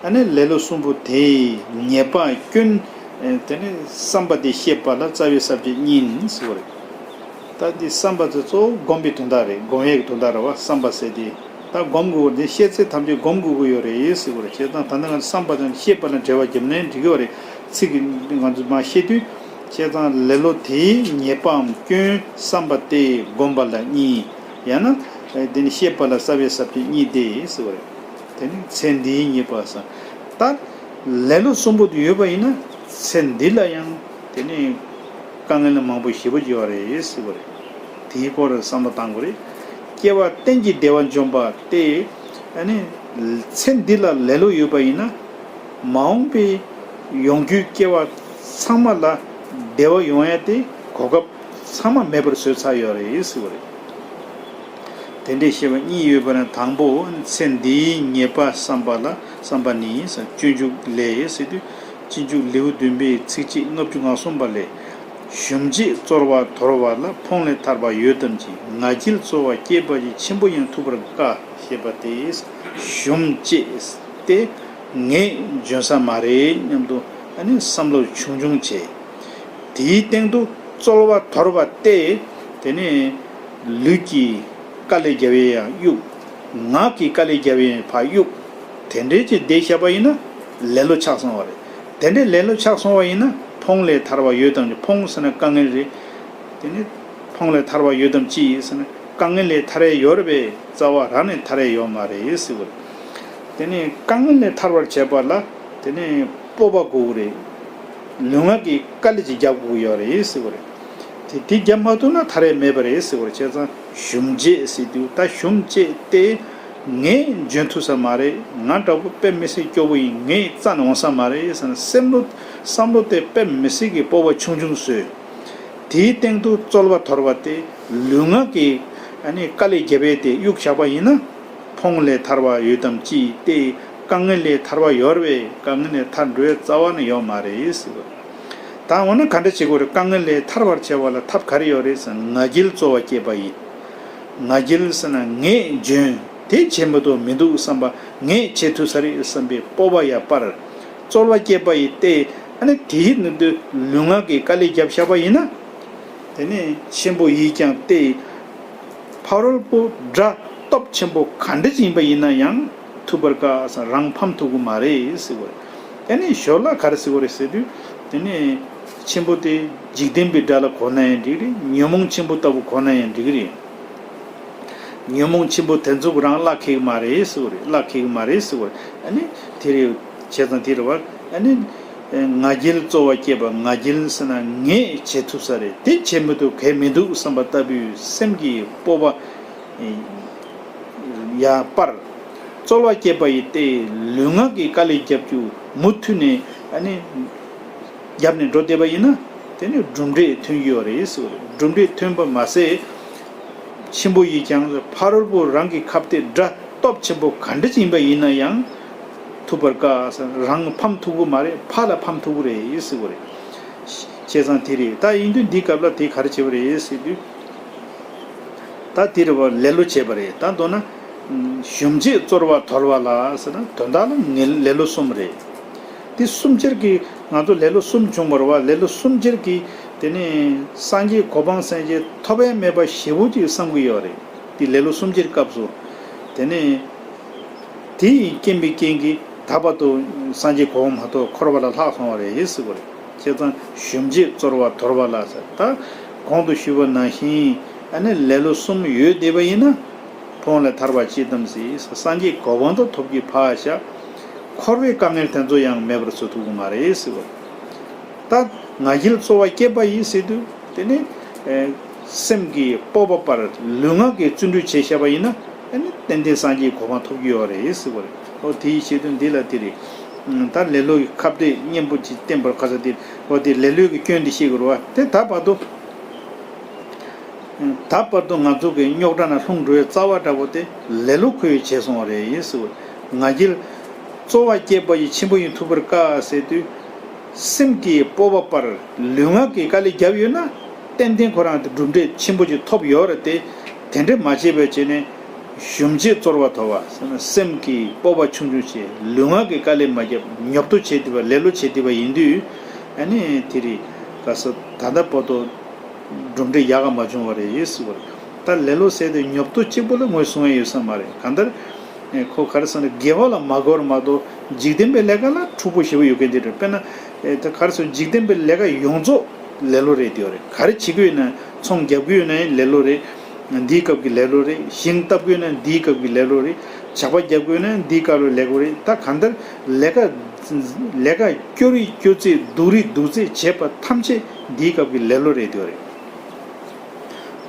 ཨ་ནི་ལེ་ལོ་གསུམ་པོ་དེའི་ཉེས་པ་སྐྱོན། ཨེ་དེ་ནི་བསམ་པ་དེ་བཤད་པ་ལ་རྩ་བའི་ས་བཅད་གཉིས་ཟེར་བ་རེད། ད་འདི་བསམ་པ་དེ་གཙོ་བོ་སྒོམ་པའི་དོན་དག་རེད། སྒོམ་ཡས་ཀྱི་དོན་དག་རེད་བ། བསམ་པ་ཟེར་དེ། ད་སྒོམ་དགོས་པ་རེད། ཤེས་ཚད་ཐམས་ཅད་སྒོམ་དགོས་ཀྱི་ཡོད་རེད་ཟེར་དགོས་རེད། བྱས་ཙང་ད་ལྟ་ང་ཚོ་བསམ་པ་དང་ཤེས་པ་ལ་འབྲེལ་བ་བརྒྱབ་ནའི་འགྲིག་གི་ཡོད་རེད། ཚིག་གི་ང་ཚོ་མར་བཤད་དུས། བྱས་ཙང་ལེ་ལོ་དེའི་ཉེས་པའམ་སྐྱོན། བསམ་པ་སྟེ་སྒོམ་པ་ལ་གཉིས། ཡང་ན་དེ་ནི་ཤེས་པ་ལ་རྩ་བའི་ས་བཅད་གཉིས་ཏེ་ཟེར་བ་རེད། དེ་ནི་ཚེ་འདིའི་ཉེས་པ་ཟེར། ད་ལེ་ལོ་གསུམ་པོ་དེ་ཡོད་པ་ཡིན་ན་ཚེ་འདི་ལ་ཡང་དེ་ནི་དཀའ་ངལ་མང་པོ་ཞེ་པོ་ཅིག་ཡོད་རེད་ཟེར་བ་རེད། དེའི་སྐོར་བསམ་བློ་བཏང་དགོས་རེད། སྐྱེ་བ་གཏན་གྱི་བདེ་བ་འཇོམས་པ་སྟེ། ཨ་ནི་ཚེ་འདི་ལ་ལེ་ལོ་ཡོད་པ་ཡིན་ན། མ་འོངས་པའི་ཡོང་རྒྱུའི་སྐྱེ་བ་ཚང་མ་ལ་བདེ་བ་ཡོང་ཡ་དེ་གོ་སྐབས་ཚང་མ་མེད་པར་བཟོས་ཚར་ཡོད་རེད་ཟེར་བ་རེད། དེ་འདྲའི་ཤེས་པ་གཉིས་ཡོད་པ་ན། དང་པོ་ཚེ་འདིའི་ཉེས་པ་བསམ་པ་ལ་བསམ་པ་ནི། སྤྱོད་འཇུག་ལས་ཟེར་དུས། སྤྱོད་འཇུག་ལེའུ་བདུན་པའི་ཚིགས་བཅད་ལྔ་བཅུ་ང་གསུམ་པ་ལས། ཞུམ་བྱེད་རྩོལ་བ་དོར་བ་ལ། ཕོངས་ལས་ཐར་པ་ཡོད་དམ་ཅི། ང་རྒྱལ་རྩོལ་བ་སྐྱེས་པ་ཡི། ཆེན་པོ་ཡང་ཐུབ་པར་དཀའ། ཞེས་པ་སྟེ། ཞུམ་བྱེད་དེ་ངས་འཇོན་ས་མ་རེད་སྙམ་དུ་ཨ་ནི་བསམ་བློ་ཆུང་ཆུང་བྱས། དེའི་སྟེང་དུ་རྩོལ་བ་དོར་བ་སྟེ། དེ་ནས་ལུས་ཀྱིས་དཀའ་ལས་རྒྱབ་ཡས་ཡང་གཡུག་ངག་གིས་དཀའ་ལས་རྒྱབ་ཡས་ཕར་གཡུག་དེ་འདྲའི་ཅིག་བསྡད་བཞག་པ་ཡིན་ན་ལེ་ལོ་ཆགས་སོང་བ་རེད། དེ་འདྲའི་ལེ་ལོ་ཆགས་སོང་བ་ཡིན་ན་ཕོངས་ལས་ཐར་བ་ཡོད་དམ་ཅི། ཕོངས་ཟེར་ན་དཀའ་ངལ་རེད། དེ་ནི་ཕོངས་ལས་ཐར་བ་ཡོད་དམ་ཅི་ཟེར་ན། དཀའ་ངལ་ལས་ཐར་ཡས་ཡོད་རེད་པས། རྩ་བ་རང་ནས་ཐར་ཡས་ཡོད་མ་རེད་ཟེར་བ་རེད། དེ་ནི་དཀའ་ངལ་ལས་ཐར་བར་བྱེད་པ་ལ་དེ་ནི་སྤོབས་པ་དགོས་ཀྱི་རེད། ལུས་ངག་གིས་དཀའ་ལས་ཅིག་རྒྱབ་དགོས་ཀྱི་ཡོད་རེད་ཟེར་བ་རེད། དེ་དེ་རྒྱབ་མ་ཐུབ་ན་ཐར་ཡས་མེད་པ་རེད་ཟེར་བ་རེད། བྱས་ཙང་ཞུམ་བྱེད་ཟེར་དུས། ད་ཞུམ་བྱེད་དེ་ངས་འཇོན་ཐུབ་ས་མ་རེད། ང་འདྲ་པོ་དཔེ་མི་སྲིད་སྐྱོ་པོ་ཡིན། ངའི་རྩ་ནས་འོང་ས་མ་རེད་ཟེར་ན། སེམས་བློ་བསམ་བློ་དེ་དཔེ་མི་སྲིད་ཀྱི་སྤོབས་པ་ཆུང་ཆུང་བཟོས། དེའི་སྟེང་དུ་རྩོལ་བ་དོར་བ་སྟེ་ལུས་ངག་གིས་ཨ་ནི་དཀའ་ལས་རྒྱབ་ཡས་དེ་གཡུག་བཞག་པ་ཡིན་ན། ཕོངས་ལས་ཐར་བ་ཡོད་དམ་ཅི་སྟེ། དཀའ་ངལ་ལས་ཐར་བ་ཡོད་རེད་པས། དཀའ་ངལ་ལས་ཐར་འགྲོ་ཡས་རྩ་བ་ནས་ཡོད་མ་རེད་ཟེར་བ། ད་འོ་ན་ག་འདྲ་བྱེད་དགོས་རེད། དཀའ་ངལ་ལས་ཐར་བར་བྱ་བ་ལ་ཐབས་ག་རེ་ཡོད་རེད་ཟེར་ན། ང་རྒྱལ་རྩོལ་བ་སྐྱེས་པ་ཡིན། ང་རྒྱལ་ཟེར་ན་ངས་འཇོན། དེ་བྱེད་མི་ཐུབ་མི་འདུག་བསམ་པ། ངས་བྱེད་ཐུབ་ས་རེད་བསམ་པའི་སྤོབས་པ་ཡར་སྤར། རྩོལ་བ་སྐྱེས་པ་ཡིན་ཏེ། ཨ་ནི་དེའི་ནང་དུ་ལུས་ངག་གིས་དཀའ་ལས་བརྒྱབ་བཞག་པ་ཡིན་ན། དེ་ནས་ཆེན་པོ་ཡིས་ཀྱང་སྟེ། ཕ་རོལ་པོ་དགྲ་སྟོབས་ཆེན་པོ་ག་འདྲ་ཅིག་ཡིན་པ་ཡིན་ན་ཡང་ཐུབ་པར་དཀའ་ཟེར། རང་ཕམ་ཐུབ་ཀྱི་མ་རེད་ཟེར་བ་རེད། ཨ་ནི་ཞོར་ལ་ག་རེ་ཟེར་བ་རེད་ཟེར་དུས། དེ་ནས་ཆེན་པོ་དེ་འཇིག་རྟེན་པའི་དགྲ་ལ་གོ་ན་ཡང་འགྲིག་རེད། ཉོན་མོངས་ཆེན་པོ་ལྟ་བུ་གོ་ན་ཡང་འགྲིག་རེད། ཉོན་མོངས་ཆེན་པོ་དེ་ཚོ་གི་རང་གླགས་འཁེལ་གི་མ་རེད་ཟེར་བ་རེད། གླགས་འཁེལ་གི་མ་རེད་ཟེར་བ་རེད། ཨ་ནི་དེ་རེད། བྱས་ཙང་དེ་རེད་བ། ཨ་ནི་ང་རྒྱལ་རྩོལ་བ་སྐྱེས་པ། ང་རྒྱལ་ཟེར་ན་ངས་བྱེད་ཐུབ་ས་རེད། དེ་བྱེད་མི་ཐུབ་གལ་མི་འདུག་བསམ་པ་ལྟ་བུའི་སེམས་ཀྱི་སྤོབས་པ་ཡར་སྤར། རྩོལ་བ་སྐྱེས་པ་ཡིན་ཏེ། ལུས་ངག་གིས་དཀའ་ལས་རྒྱབ་རྒྱུ་མུ་མཐུད་ནས་ཨ་ནི། བརྒྱབ་ནས་འགྲོ་བསྡད་པ་ཡིན་ན། དེ་ནི་གྲུབ་འབྲས་ཐོན་གྱི་ཡོད་རེད་ཟེར་བ་རེད། གྲུབ་འབྲས་ཐོན་པ་མ་ཟད། ཆེན་པོ་ཡིས་ཀྱང་ཕ་རོལ་པོ་རང་གི་ཁ་གཏད་དགྲ་སྟོབས་ཆེན་པོ་ག་འདྲ་ཅིག་ཡིན་པ་ཡིན་ན་ཡང་། ཐུབ་པར་དཀའ་ཟེར། རང་ཕམ་ཐུབ་ཀྱི་མ་རེད། ཕ་ལ་ཕམ་ཐུབ་ཀྱི་རེད་ཟེར་བ་རེད། བྱས་ཙང་དེ་རེད། ད་ཡིན་དུས་འདིའི་སྐབས་ལ་དེ་ག་རེ་བྱེད་པ་རེད་ཟེར་དུས། ད་དེ་རེད་བ། ལེ་ལོ་བྱས་པ་རེད། ད་མདོར་ན། གཞོམ་བྱེད་རྩོལ་བ་དོར་བ་ལ་ཟེར་ན་དོན་དག་ལ་ངེས་ལེ་ལོ་གསུམ་རེད། དེ་གསུམ་ཆར་གྱི་ང་ཚོ་ལེ་ལོ་གསུམ་བྱུང་བ་རེད་བ། ལེ་ལོ་གསུམ་ཆར་གྱི་དེ་ནི་སངས་རྒྱས་གོ་འཕང་སེམས་ཅན་ཐོབ་ཡ་མེད་པ་ཞེ་པོ་ཅིག་བསམ་གྱི་ཡོད་རེད། དེ་ལེ་ལོ་གསུམ་ཆར་སྐབས་སུ། དེ་ནི་དེ་ཡི་རྐྱེན་པའི་རྐྱེན་གྱིས་ད་བར་དུ་སངས་རྒྱས་གོ་འཕང་མ་ཐོབ་འཁོར་བ་ལ་ལྷག་སོང་བ་རེད་ཟེར་བ་རེད། བྱས་ཙང་གཞོམ་བྱེད་རྩོལ་བ་དོར་བ་ལ་ཟེར། ད་གོང་དུ་ཞུས་པ་ནང་བཞིན་ཨ་ནི་ལེ་ལོ་གསུམ་ཡོད་བསྡད་པ་ཡིན་ན། ཕུང་ལས་ཐར་པ་ཅི་ཙམ་སྲིད། སངས་རྒྱས་གོ་འཕང་དུ་ཐོབ་ཀྱི་ཕར་བཞག་འཁོར་བའི་དཀའ་ངལ་དེ་ཚོ་ཡང་མེད་པར་བཟོ་ཐུབ་ཀྱི་མ་རེད་ཟེར་བ། ད་ང་རྒྱལ་རྩོལ་བ་བསྐྱེད་པ་ཡིས་ཟེར་དུས་དེ་ནི། སེམས་ཀྱི་སྤོབས་པ་སྤར་ལུས་ངག་གི་བརྩོན་འགྲུས་བྱས་བཞག་པ་ཡིན་ན། ཨ་ནི་ཏན་ཏན་སངས་རྒྱས་གོ་འཕང་ཐོབ་ཀྱི་ཡོད་རེད་ཟེར་བ་རེད། ཨོ་དེའི་ཆེད་དུ་འདི་ལ་དེ་རེད། ད་ལེ་ལོ་ཡི་ཁ་གཏད་གཉེན་པོ་ཅིག་བསྟེན་པར་ཁ་ས་དེ། ཨོ་དེ་ལེ་ལོ་གི་སྐྱོན་འདི་ཤེས་དགོས་རེད་བ། དེ་ད་བར་དུ། ད་བར་དུ་ང་ཚོ་གི་རྙོག་དྲ་ནང་ལྷུང་འགྲོ་བའི་རྩ་བ་འདྲ་པོ་དེ་ལེ་ལོ་ཁོས་བྱས་སོང་བ་རེད་ཟེར་བ། ང་རྒྱལ་རྩོལ་བ་བསྐྱེད་པ་ཡིས་ཆེན་པོ་ཡིན་ཐུབ་པར་དཀའ་ཟེར་དུས། སེམས་ཀྱི་སྤོབས་པ་སྤར་ལུས་ངག་གི་དཀའ་ལས་བརྒྱབ་ཡོད་ན། ཏན་ཏན་ཁོ་རང་དེ་གྲུབ་འབྲས་ཆེན་པོ་ཅིག་ཐོབ་ཡོད་རེད་དེ། དེ་འདྲ་མ་བྱས་པའི་བྱས་ནས་གཞོམ་བྱེད་རྩོལ་བ་དོར་བ་ཟེར་ན། སེམས་ཀྱི་སྤོབས་པ་ཆུང་ཆུང་བྱས། ལུས་ངག་གི་དཀའ་ལས་མ་བརྒྱབ། ཉོབ་ཏོ་བྱས་བསྡད་པ། ལེ་ལོ་བྱས་བསྡད་པ་ཡིན་དུས། ཨ་ནི་དེ་རིང་ག་ས་ད་ལྟ་བར་དུ་གྲུབ་འབྲས་ཡག་ག་མ་བྱུང་བ་རེད་ཟེར་བ་རེད། ད་ལེ་ལོ་ཟེར་དེ་ཉོབ་ཏོ་གཅིག་པོ་ལ་ངོས་བཟུང་ཡ་ཡོད་ས་མ་རེད། གང་ལྟར། ཁོ་ག་རེ་ཟེར་ན་དགེ་བ་ལ་མ་རྒོལ་བ་མ་གཏོགས་འཇིག་རྟེན་པའི་ལས་ཀ་ལ་འཁྲུག་པོ་ཞེ་པོ་ཡོད་མཁན་དེ་རེད། དཔེར་ན། ད་ག་རེ་ཟེར། འཇིག་རྟེན་པའི་ལས་ཀ་ཡོངས་རྫོགས་ལེ་ལོ་རེད་དེ་རེད། ག་རེ་བྱེད་ཀྱི་ཡོད་ན། ཚོང་རྒྱག་གི་ཡོད་ན་ལེ་ལོ་རེད། འདིའི་སྐབས་ཀྱི་ལེ་ལོ་རེད། ཞིང་བཏབ་ཀྱི་ཡོད་ན་འདིའི་སྐབས་ཀྱི་ལེ་ལོ་རེད། ཇག་པ་རྒྱག་གི་ཡོད་ན་འདིའི་སྐབས་ལ་ལེ་ལོ་རེད། ད་གང་ལྟར་ལས་ཀ། ལས་ཀ་སྐྱོ་རིགས་སྐྱོ་ཚད། སྡུག་རིགས་སྡུག་ཚད་བྱེད་པ་ཐམས་ཅད་འདིའི་སྐབས་ཀྱི་ལེ་ལོ་རེད་དེ་རེད།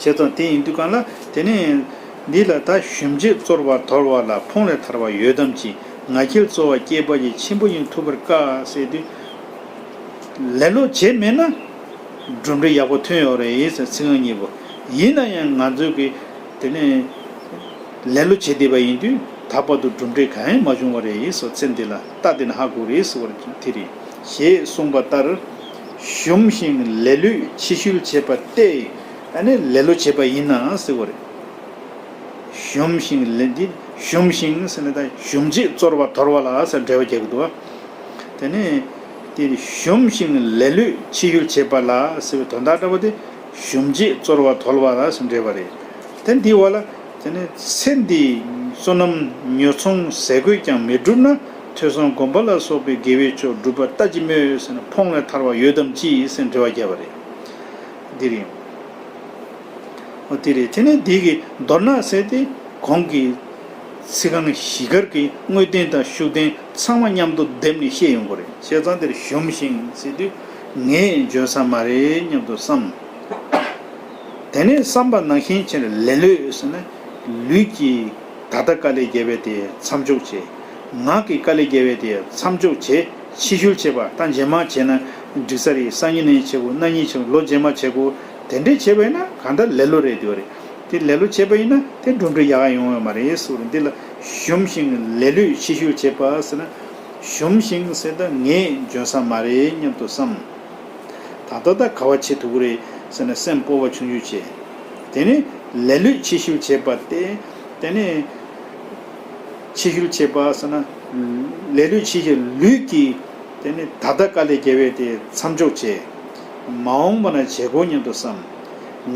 བྱས་ཙང་དེ་ཡིན་དུས་གང་ལ་དེ་ནས་འདི་ལ་ད་གཞོམ་བྱེད་རྩོལ་བ་དོར་བ་ལ་ཕུང་ལས་ཐར་པ་ཡོད་དམ་ཅི། ང་རྒྱལ་རྩོལ་བ་བསྐྱེད་པ་ཡིས་ཆེན་པོ་ཡིན་ཐུབ་པར་དཀའ་ཟེར་དུས། ལེ་ལོ་བྱས་མེད་ན་གྲུབ་འབྲས་ཡག་པོ་ཐོན་ཡོད་རེད་ཟེར། ཚིག་རྐང་གཉིས་པོ། ཡིན་ན་ཡང་ང་ཚོས་ཀྱི་དེ་ནས་ལེ་ལོ་བྱེད་བསྡད་པ་ཡིན་དུས་ད་བར་དུ་གྲུབ་འབྲས་གང་ཡང་མ་བྱུང་བ་རེད་ཟེར། ཚེ་འདི་ལ་ལྟ་དེ་ནས་ཧ་གོ་རེད་ཟེར་བ་དེ་རེད། ཞེས་གསུངས་པ་ལྟར། གཞོམ་ཞིང་ལེ་ལོས་ཕྱི་བཤོལ་བྱེད་པ་སྟེ། ཨ་ནི་ལེ་ལོ་བྱེད་པ་ཡིན་ན་ཟེར་བ་རེད། གཞོམ་ཞིང་ལེ། འདི་གཞོམ་ཞིང་ཟེར་ན་ད་གཞོམ་བྱེད་རྩོལ་བ་དོར་བ་ལ་ཟེར་འགྲེལ་བ་རྒྱག་གི་འདུག་བ། དེ་ནས་དེ་གཞོམ་ཞིང་ལེ་ལོས་ཕྱི་བཤོལ་བྱེད་པ་ལ་ཟེར་བའི་དོན་དག་འདྲ་པོ་དེ། གཞོམ་བྱེད་རྩོལ་བ་དོར་བ་ལ་ཟེར་འགྲེལ་བ་རེད། དེ་འདི་བ་ལ། དེ་ནས་ཚེ་འདིའི་བསོད་ནམས་ཉོ་ཚོང་ཟས་གོས་ཀྱང་མི་འགྲུབ་ན། ཐོས་བསམ་སྒོམ་པ་ལ་སོགས་པའི་དགེ་བའི་ཕྱོགས་སྒྲུབ་པ་ལྟ་ཅི་སྨོས་ཟེར་ན། ཕུང་ལས་ཐར་བ་ཡོད་དམ་ཅི་ཟེར་འགྲེལ་བ་བརྒྱབ་པ་རེད། འདི་རེད། འོ་དེ་རེད། དེ་ནས་འདི་གི་མདོར་ན་ཟེར་ཏེ་གོང་གི་ཚིག་རྐང་བཞི་ཀར་གྱི་དངོས་བསྟན་དང་ཤུགས་བསྟན་ཚང་མ་མཉམ་དུ་བསྡེབས་ནས་བཤད་ཡོང་གི་རེད། བྱས་ཙང་དེར་གཞོམ་ཞིང་ཟེར་དུས་ངས་འཇོན་ས་མ་རེད་སྙམ་དུ་བསམ། དེ་ནས་བསམ་པ་ནང་བཞིན་བྱས་ནས་ལེ་ལོས་ཟེར་ན་ལུས་ཀྱི་ད་ལྟ་དཀའ་ལས་བརྒྱབ་པའི་དེ་མཚམས་འཇོག་བྱས། ངག་གི་དཀའ་ལས་བརྒྱབ་པའི་དེ་མཚམས་འཇོག་བྱས། ཕྱི་བཤོལ་བྱེད་པ། ད་རྗེས་མ་བྱས་ན་འགྲིག་ས་རེད། སང་ཉིན་ནས་བྱེད་དགོས། གནངས་ཉིན་བྱེད་དགོས། ལོ་རྗེས་མ་བྱེད་དགོས། དེ་འདྲས་བྱས་པ་ཡིན་ན་གང་ལྟར་ལེ་ལོ་རེད་དེ་བ་རེད། དེ་ལེ་ལོ་བྱས་པ་ཡིན་ན་དེ་གྲུབ་འབྲས་ཡག་ག་ཡོང་ཡོད་མ་རེད་ཟེར་བ་རེད། འདི་ལ་གཞོམ་ཞིང་ལེ་ལོས་ཕྱི་བཤོལ་བྱེད་པ་ཟེར་ན། གཞོམ་ཞིང་ཟེར་ད་ངས་འཇོན་ས་མ་རེད་སྙམ་དུ་བསམ། ད་ལྟ་ད་ག་བ་བྱེད་ཐུབ་ཀྱི་རེད་ཟེར་ན་སེམས་སྤོབས་པ་ཆུང་ཆུང་བྱས། དེ་ནས་ལེ་ལོས་ཕྱི་བཤོལ་བྱེད་པ་སྟེ། དེ་ནས་ཕྱི་བཤོལ་བྱེད་པ་ཟེར་ན། ལེ་ལོས་ཕྱི་བཤོལ། ལུས་ཀྱིས་དེ་ནས་ད་ལྟ་དཀའ་ལས་བརྒྱབ་པའི་དེ་མཚམས་འཇོག་བྱས། མ་འོངས་པ་ན་བྱེད་དགོས་སྙམ་དུ་བསམ།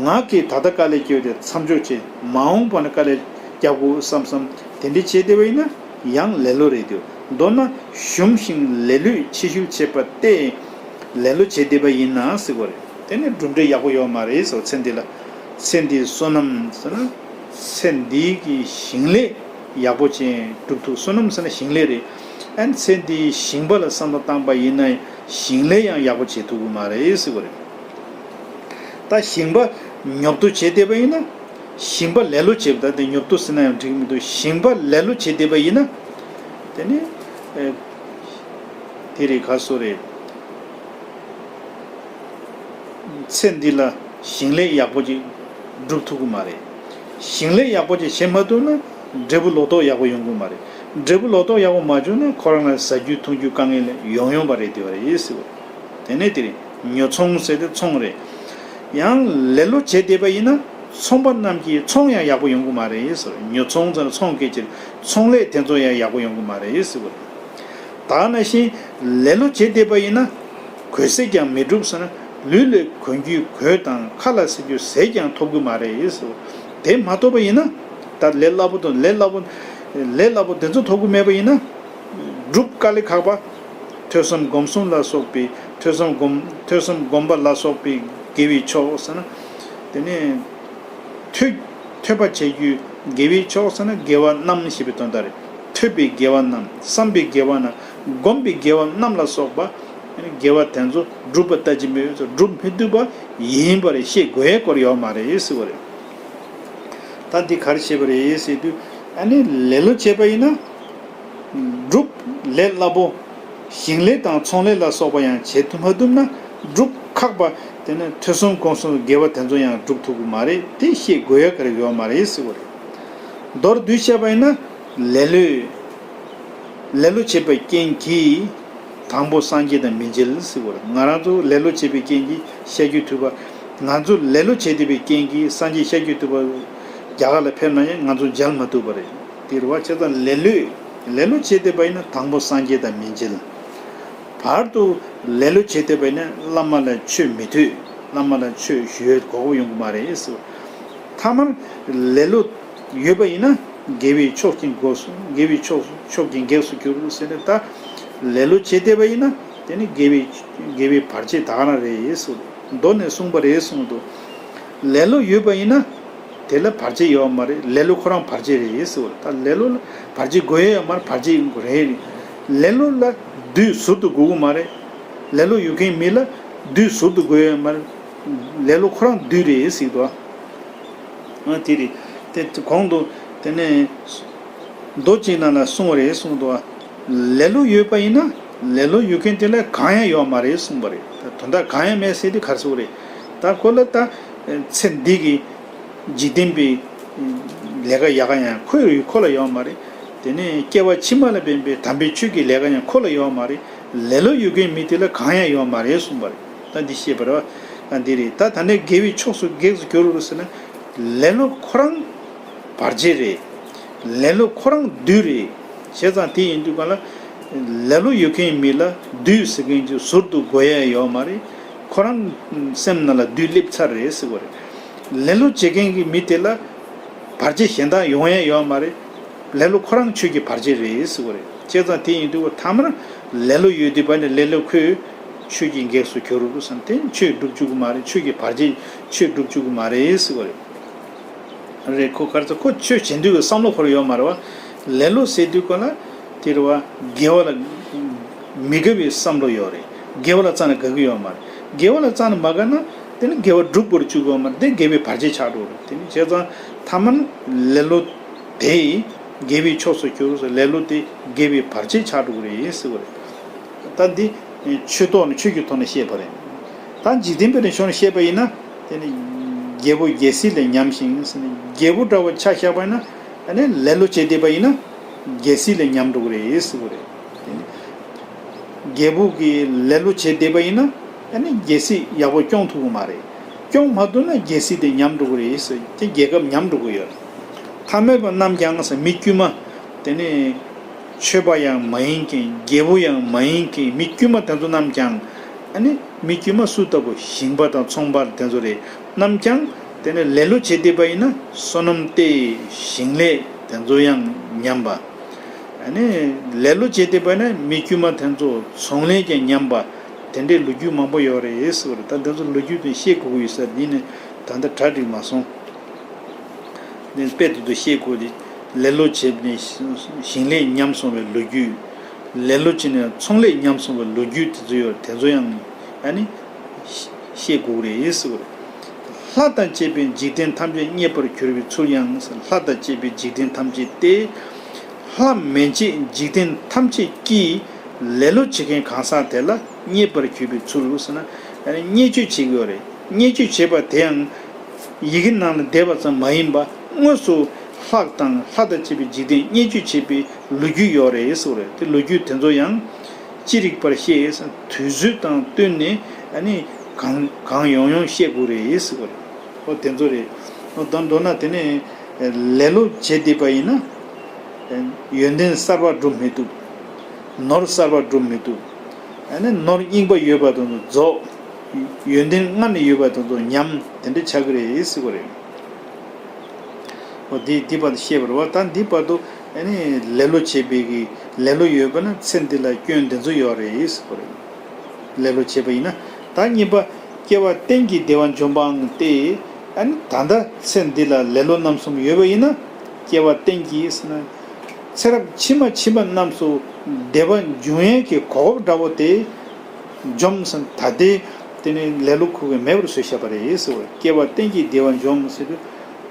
ངག་གིས་ད་ལྟ་དཀའ་ལས་བརྒྱབ་པའི་དེ་མཚམས་འཇོག་བྱས། མ་འོངས་པ་ན་དཀའ་ལས་རྒྱག་དགོས་བསམ་བསམ་དེ་འདྲ་བྱས་བསྡད་པ་ཡིན་ན། ཡང་ལེ་ལོ་རེད་དེ། མདོར་ན་གཞོམ་ཞིང་ལེ་ལོས་ཕྱི་བཤོལ་བྱེད་པ་སྟེ། ལེ་ལོ་བྱེད་བསྡད་པ་ཡིན་ན་ཟེར་བ་རེད། དེ་ནི་གྲུབ་འབྲས་ཡག་པོ་ཡོད་མ་རེད་ཟེར། ཚེ་འདི་ལ། ཚེ་འདིའི་བསོད་ནམས་ཟེར་ན། ཚེ་འདིའི་གི་ཞིང་ལས་ཡག་པོ་ཅན་སྒྲུབ་ཐུབ། བསོད་ནམས་ཟེར་ན་ཞིང་ལས་རེད། ཨན་ཚེ་འདིའི་ཞིང་པ་ལ་བསམ་བློ་བཏང་པ་ཡིན་ན་ཞིང་ལས་ཡང་ཡག་པོ་བྱེད་ཐུབ་ཀྱི་མ་རེད་ཟེར་བ་རེད། ད་ཞིང་པ་ཉོབ་ཏོ་བྱེད་བསྡད་པ་ཡིན་ན། ཞིང་པ་ལེ་ལོ་བྱེད་པ། ད་དེ་ཉོབ་ཏོ་ཟེར་ན་ཡང་འགྲིག་གི་མི་འདུག་ཞིང་པ་ལེ་ལོ་བྱེད་བསྡད་པ་ཡིན་ན། དེ་ནི་ཨེ། དེ་རེད། ག་སོ་རེད། ཚེ་འདི་ལ་ཞིང་ལས་ཡག་པོ་ཅིག་སྒྲུབ་ཐུབ་ཀྱི་མ་རེད། ཞིང་ལས་ཡག་པོ་ཅིག་བྱེད་མ་ཐུབ་ན་འབྲས་བུ་ལོ་ཏོག་ཡག་པོ་ཡོང་གི་མ་རེད། འབྲས་བུ་ལོ་ཏོག་ཡག་པོ་མ་བྱུང་ན་ཁོ་རང་ལ་ཟ་རྒྱུ་འཐུང་རྒྱུ་དཀའ་ངལ་ཡོང་ཡོང་བ་རེད་དེ་བ་རེད་ཟེར་བ། དེ་ནས་དེ་རེད། ཉོ་ཚོང་ཟེར་ཏེ་ཚོང་རེད། ཡང་ལེ་ལོ་བྱས་བསྡད་པ་ཡིན་ན་ཚོང་པ་རྣམས་ཀྱི་ཚོང་ཡང་ཡག་པོ་ཡོང་གི་མ་རེད་ཟེར། ཉོ་ཚོང་ཟེར་ན་ཚོང་སྐད་ཆ་རེད། ཚོང་ལས་དེ་ཚོ་ཡང་ཡག་པོ་ཡོང་གི་མ་རེད་ཟེར་བ་རེད། ད་ནང་བཞིན་ལེ་ལོ་བྱས་བསྡད་པ་ཡིན་ན་གོས་ཟས་ཀྱང་མི་འགྲུབ་ཟེར་ན་ལུས་ལ་གོན་རྒྱུའི་གོས་དང་ཁ་ལ་བྱུག་རྒྱུའི་ཟས་ཀྱང་ཐོབ་གི་མ་རེད་ཟེར། དེ་མ་ཐོབ་པ་ཡིན་ན་ད་ལས་སླ་པོ་དང་ལས་སླ་པོ་ལས་སླ་པོ་དེ་ཚོ་ཐོབ་གི་མེད་པ་ཡིན་ན་སྒྲུབ་དཀའ་ལས་ཁག་པ། ཐོས་བསམ་སྒོམ་གསུམ་ལ་སོགས་པའི་ཐོས་བསམ་སྒོམ་ཐོས་བསམ་སྒོམ་པ་ལ་སོགས་པའི་དགེ་བའི་ཕྱོགས་ཟེར་ན། དེ་ནས་ཐོས་ཐོས་པ་བྱེད་རྒྱུའི་དགེ་བའི་ཕྱོགས་ཟེར་ན་དགེ་བ་རྣམས་ཞེས་པའི་དོན་དག་རེད། ཐོས་པའི་དགེ་བ་རྣམས། བསམ་པའི་དགེ་བ་རྣམས། སྒོམ་པའི་དགེ་བ་རྣམས་ལ་སོགས་པ། དགེ་བ་དེ་ཚོ་སྒྲུབ་པ་ལྟ་ཅི་སྨོས་སོ་སྒྲུབ་མི་ཐུབ་པ་ཡིན་པ་རེད། ཤེས་དགོས་ཡའི་སྐོར་ཡོད་མ་རེད་ཟེར་བ་རེད། ད་འདི་ག་རེ་བྱས་པ་རེད་ཟེར་དུས་ཨ་ནི་ལེ་ལོ་བྱས་པ་ཡིན་ན། སྒྲུབ་ལས་སླ་པོ། ཞིང་ལས་དང་ཚོང་ལས་ལ་སོགས་པ་ཡང་བྱེད་ཐུབ་མ་ཐུབ་ན་སྒྲུབ་ཁག་པ། དེ་ནས་ཐོས་བསམ་སྒོམ་གསུམ་དགེ་བ་དེ་ཚོ་ཡང་སྒྲུབ་ཐུབ་ཀྱི་མ་རེད། དེ་ཤེས་དགོས་ཡ་ག་རེ་ཡོད་མ་རེད་ཟེར་བ་རེད། མདོར་བསྡུས་བཤད་པ་ཡིན་ན་ལེ་ལོས། ལེ་ལོ་བྱེད་པའི་རྐྱེན་གྱིས། དང་པོ་སངས་རྒྱས་དང་མི་མཇལ་ཟེར་བ་རེད། ང་རང་ཚོ་ལེ་ལོ་བྱེད་པའི་རྐྱེན་གྱིས་ཤཱཀྱ་ཐུབ་པ། ང་ཚོ་ལེ་ལོ་བྱེད་བསྡད་པའི་རྐྱེན་གྱིས་སངས་རྒྱས་ཤཱཀྱ་ཐུབ་པ་རྒྱ་གར་ལ་ཕེབས་ན་ཡང་ང་ཚོ་མཇལ་མ་ཐུབ་པ་རེད། དེ་རེད་བ། བྱས་ཙང་ལེ་ལོས་ལེ་ལོ་བྱེད་བསྡད་པ་ཡིན་ན་དང་པོ་སངས་རྒྱས་དང་མི་མཇལ། བར་དུ་ལེ་ལོ་བྱེད་བསྡད་པ་ཡིན་ན་བླ་མ་ལ་ཆོས་མི་ཐོས། བླ་མ་ལ་ཆོས་ཞུ་ཡའི་གོ་སྐབས་ཡོང་གི་མ་རེད་ཟེར། ཐ་མར་ལེ་ལོ་ཡོད་པ་ཡིན་ན་དགེ་བའི་ཕྱོགས་ཀྱི་འགོག་སུ་དགེ་བའི་ཕྱོགས་སུ་ཕྱོགས་ཀྱི་གེགས་སུ་གྱུར་ཟེར་ནས། ད་ལེ་ལོ་བྱེད་བསྡད་པ་ཡིན་ན་དེ་ནི་དགེ་བའི་དགེ་བའི་བར་ཆད་ད་ག་རང་རེད་ཟེར། མདོ་ནས་གསུངས་པ་རེད་གསུངས་འདུག་ལེ་ལོ་ཡོད་པ་ཡིན་ན་དེ་ལ་བར་ཆད་ཡོད་མ་རེད། ལེ་ལོ་ཁོ་རང་བར་ཆད་རེད་ཟེར། ད་ལེ་ལོ་ལ་བར་ཆད་དགོས་ཡ་ཡོད་མ་རེད། བར་ཆད་རེད། ལེ་ལོ་ལ་བདུད་ཟུར་དུ་དགོས་ཀྱི་མ་རེད། ལེ་ལོ་ཡོད་མཁན་མི་ལ་བདུད་ཟུར་དུ་དགོས་ཡ་ཡོད་མ་རེད། ལེ་ལོ་ཁོ་རང་བདུད་རེད་ཟེར་འདུག་ཨ་དེ་རེད། དེ་གོང་དུ་དེ་ནས་མདོ་གཅིག་ནང་ལ་གསུངས་པ་རེད་གསུངས་འདུག་ལེ་ལོ་ཡོད་པ་ཡིན་ན་ལེ་ལོ་ཡོད་མཁན་དེ་ལ་གང་ཡང་ཡོད་མ་རེད་གསུངས་པ་རེད། ད་དོན་དག་གང་ཡང་མེད་ཟེར་དུས་ག་རེ་ཟེར་བ་རེད། ད་ཁོ་ལ་ད་ཚེ་འདི་གི་འཇིག་རྟེན་པའི་ལས་ཀ་ཡག་ག་ཡང་ཁོ་ཁོ་ལ་ཡོད་མ་རེད། དེ་ནས་སྐྱེ་བ་ཕྱི་མ་ལ་ཕན་པའི་དམ་པའི་ཆོས་ཀྱི་ལས་ཀ་ཡང་ཁོ་ལ་ཡོད་མ་རེད། ལེ་ལོ་ཡོད་མཁན་མི་དེ་ལ་གང་ཡང་ཡོད་མ་རེད་གསུངས་པ་རེད། ད་འདི་ཤེས་པ་རེད་བ། ཨ་འདི་རེད། ད་ད་ནས་དགེ་བའི་ཕྱོགས་སུ་གེགས་སུ་གྱུར་རོ་ཟེར་ན། ལེ་ལོ་ཁོ་རང་བར་ཆད་རེད། ལེ་ལོ་ཁོ་རང་བདུད་རེད། བྱས་ཙང་དེ་ཡིན་དུས་ག་ལ། ལེ་ལོ་ཡོད་མཁན་མི་ལ་བདུད་ཟེར་མཁན་གྱི་ཟུར་དུ་དགོས་ཡ་ཡོད་མ་རེད། ཁོ་རང་སེམས་ནང་ལ་བདུད་སླེབས་ཚར་རེད་ཟེར་བ་རེད། ལེ་ལོ་བྱེད་མཁན་གྱི་མི་དེ་ལ་བར་ཆད་གཞན་དག་ཡོང་ཡ་ཡོད་མ་རེད། ལེ་ལོ་ཁོ་རང་ཆོས་ཀྱི་བར་ཆད་རེད་ཟེར་བ་རེད། བྱས་ཙང་དེ་ཡིན་དུས་ཐ་མར་ལེ་ལོ་ཡོད་དུས་བར་ནས་ལེ་ལོ་ཁོས་ཆོས་ཀྱི་གེགས་སུ་གྱུར་རོ་བསམ་སྟེ་ཆོས་སྒྲུབ་བཅུག་གི་མ་རེད། ཆོས་ཀྱི་བར་ཆད་ཆོས་སྒྲུབ་བཅུག་གི་མ་རེད་ཟེར་བ་རེད། རེད། ཁོ་ག་རེ་ཟེར། ཁོ་ཆོས་བྱེད་འདོད་ཀྱི་བསམ་བློ་ཁོ་རང་ཡོད་མ་རེད་བ། ལེ་ལོ་ཟེར་དུས་ག་ལ་དེ་རེད་བ། དགེ་བ་ལ་མི་དགའ་བའི་བསམ་བློ་ཡོད་རེད། དགེ་བ་ལ་རྩ་ནས་དགའ་གི་ཡོད་མ་རེད། དགེ་བ་ལ་རྩ་ནས་མ་དགའ་ན་དེ་ནི་དགེ་བ་སྒྲུབ་པར་བཅུག་གི་ཡོད་མ་རེད། དེ་དགེ་བའི་བར་ཆད་ཆགས་འགྲོ་རེད། དེ་ནི་བྱས་ཙང་ཐ་མར་ལེ་ལོ་དེ་དགེ་བའི་ཕྱོགས་སུ་གྱུར་ཟེར། ལེ་ལོ་དེ་དགེ་བའི་བར་ཆད་ཆགས་འགྲོ་གི་རེད་ཟེར་བ་རེད། ད་འདི་ཆོས་ཐོག་ནས་ཆོས་ཀྱི་ཐོག་ནས་བཤད་པ་རེད། ད་འཇིག་རྟེན་པའི་ནས་ཕྱོགས་ནས་བཤད་པ་ཡིན་ན། དེ་ནི་རྒྱལ་པོ་རྒྱལ་སྲིད་ལས་ཉམས་ཤིང་ཟེར་ནས་རྒྱལ་པོ་འདྲ་བོ་ཆ་བཞག་པ་ཡིན་ན། ཨ་ནི་ལེ་ལོ་བྱས་བསྡད་པ་ཡིན་ན་རྒྱལ་སྲིད་ལས་ཉམས་འགྲོ་གི་རེད་ཟེར་བ་རེད། དེ་ནི་རྒྱལ་པོ་གིས་ལེ་ལོ་བྱས་བསྡད་པ་ཡིན་ན་ཨ་ནི་རྒྱལ་སྲིད་ཡག་པོ་སྐྱོང་ཐུབ་ཀྱི་མ་རེད། སྐྱོང་མ་ཐུབ་ན་རྒྱལ་སྲིད་དེ་ཉམས་འགྲོ་གི་རེད་ཟེར་ཏེ་རྒྱལ་ཁབ་ཉམས་འགྲོ་གི་ཡོད་རེད། ཐ་མལ་པ་རྣམས་ཀྱང་ཟེར་མི་དཀྱུས་མ། དེ་ནི་ཆོས་པ་ཡང་མ་ཡིན་མཁན། རྒྱལ་པོ་ཡང་མ་ཡིན་མཁན་མི་དཀྱུས་མ་དེ་ཚོ་རྣམས་ཀྱང་། ཨ་ནི་མི་དཀྱུས་མ་སུ་ལྟ་བུ་ཞིང་པ་དང་ཚོང་པ་དེ་ཚོ་རེད། རྣམས་ཀྱང་དེ་ནི་ལེ་ལོ་བྱེད་བསྡད་པ་ཡིན་ན་བསོད་ནམས་ཏེ་ཞིང་ལས་དེ་ཚོ་ཡང་ཉམས་པ། ཨ་ནི་ལེ་ལོ་བྱེད་བསྡད་པ་ཡིན་ན་མི་དཀྱུས་མ་དེ་ཚོ་ཚོང་ལས་ཀྱང་ཉམས་པ། དེ་འདྲའི་ལོ་རྒྱུས་མང་པོ་ཡོད་རེད་ཟེར་བ་རེད། ད་འདི་ཚོ་ལོ་རྒྱུས་དེ་ཤེས་དགོས་ཀྱི་ཡོད་ས་རེད། ཡིན་ནའི་ད་ལྟ་གྲ་སྒྲིག་མ་སོང་། དེ་དཔེ་དེ་ཚོ་ཤེས་དགོས་ཏེ། ལེ་ལོ་བྱས་ནས་ཞིང་ལས་ཉམས་སོང་བའི་ལོ་རྒྱུས། ལེ་ལོ་བྱས་ནས་ཚོང་ལས་ཉམས་སོང་བའི་ལོ་རྒྱུས་དེ་ཚོ་ཡོད་རེད། དེ་ཚོ་ཡང་ཨ་ནི་ཤེས་དགོས་རེད་ཟེར་བ་རེད། ལྷ་དང་བཅས་པའི་འཇིག་རྟེན་ཐམས་ཅད་རྙེད་པར་གྱུར་པའི་ཚུལ་ཡང་ཟེར། ལྷ་དང་བཅས་པའི་འཇིག་རྟེན་ཐམས་ཅད་དེ། ལྷ་མན་ཆད་འཇིག་རྟེན་ཐམས་ཅད་ཀྱིས་ལེ་ལོ་བྱེད་མཁན་གང་ཟག་དེ་ལ་རྙེད་པར་གྱུར་པའི་ཚུལ་ཟེར་ན། ཨ་ནི་བརྙས་བཅོས་བྱེད་ཀྱི་ཡོད་རེད། བརྙས་བཅོས་བྱས་པ་དེའང་ཡི་གེ་ནང་ལ་བསྡད་པ་ཙམ་མ་ཡིན་པ། དངོས་སུ་ལྷ་དང་ལྷ་དང་བཅས་པའི་འཇིག་རྟེན་བརྙས་བཅོས་བྱས་པའི་ལོ་རྒྱུས་ཡོད་རེད་ཟེར་བ་རེད། དེ་ལོ་རྒྱུས་དེ་ཚོ་ཡང་ཅི་རིགས་པར་བཤད། དུས་ཚོད་དང་བསྟུན་ནས་ཨ་ནི་གང་གང་ཡོང་ཡོང་བཤད་དགོས་རེད་ཟེར་བ་རེད། ཨོ་དེ་ཚོ་རེད། ཨོ་ད་མདོར་ན་དེ་ནས་ལེ་ལོ་བྱས་བསྡད་པ་ཡིན་ན། ཡོན་ཏན་གསར་པ་སྒྲུབ་མི་ཐུབ། ནོར་གསར་པ་སྒྲུབ་མི་ཐུབ། ཨ་ནི་ནོར་རྙིང་པ་ཡོད་པ་དེ་ཚོ་རྫོགས། ཡོན་ཏན་སྔར་ནས་ཡོད་པ་དེ་ཚོ་ཉམས། དེ་འདྲ་ཆགས་ཀྱི་རེད་ཟེར་བ་རེད། འོ་འདི་འདི་བར་དུ་བཤད་པ་རེད་བ། ད་འདི་བར་དུ་ཨ་ནི་ལེ་ལོ་བྱེད་པའི་གི་ལེ་ལོ་ཡོད་པ་ན་ཚེ་འདི་ལ་སྐྱོན་དེ་ཚོ་ཡོད་རེད་ཟེར་བ་རེད། ལེ་ལོ་བྱེད་པ་ཡིན་ན། ད་གཉིས་པ། སྐྱེ་བ་གཏན་གྱི་བདེ་བ་འཇོམས་པའང་སྟེ། ཨ་ནི་ད་ལྟ་ཚེ་འདི་ལ་ལེ་ལོ་རྣམ་གསུམ་ཡོད་པ་ཡིན་ན། སྐྱེ་བ་གཏན་གྱི་ཟེར་ན། ཚེ་རབས་ཕྱི་མ་ཕྱི་མ་རྣམས་སུ་བདེ་བ་འབྱུང་ཡས་ཀྱི་གོ་སྐབས་འདྲ་བོ་དེ་འཇོམས་ཟིན། ད་ལྟའི་དེ་ནི་ལེ་ལོ་ཁུག་གི་མེད་པར་བཟོས་བཞག་པ་རེད་ཟེར་བ། སྐྱེ་བ་གཏན་གྱི་བདེ་བ་འཇོམས་ཟེར་དུས།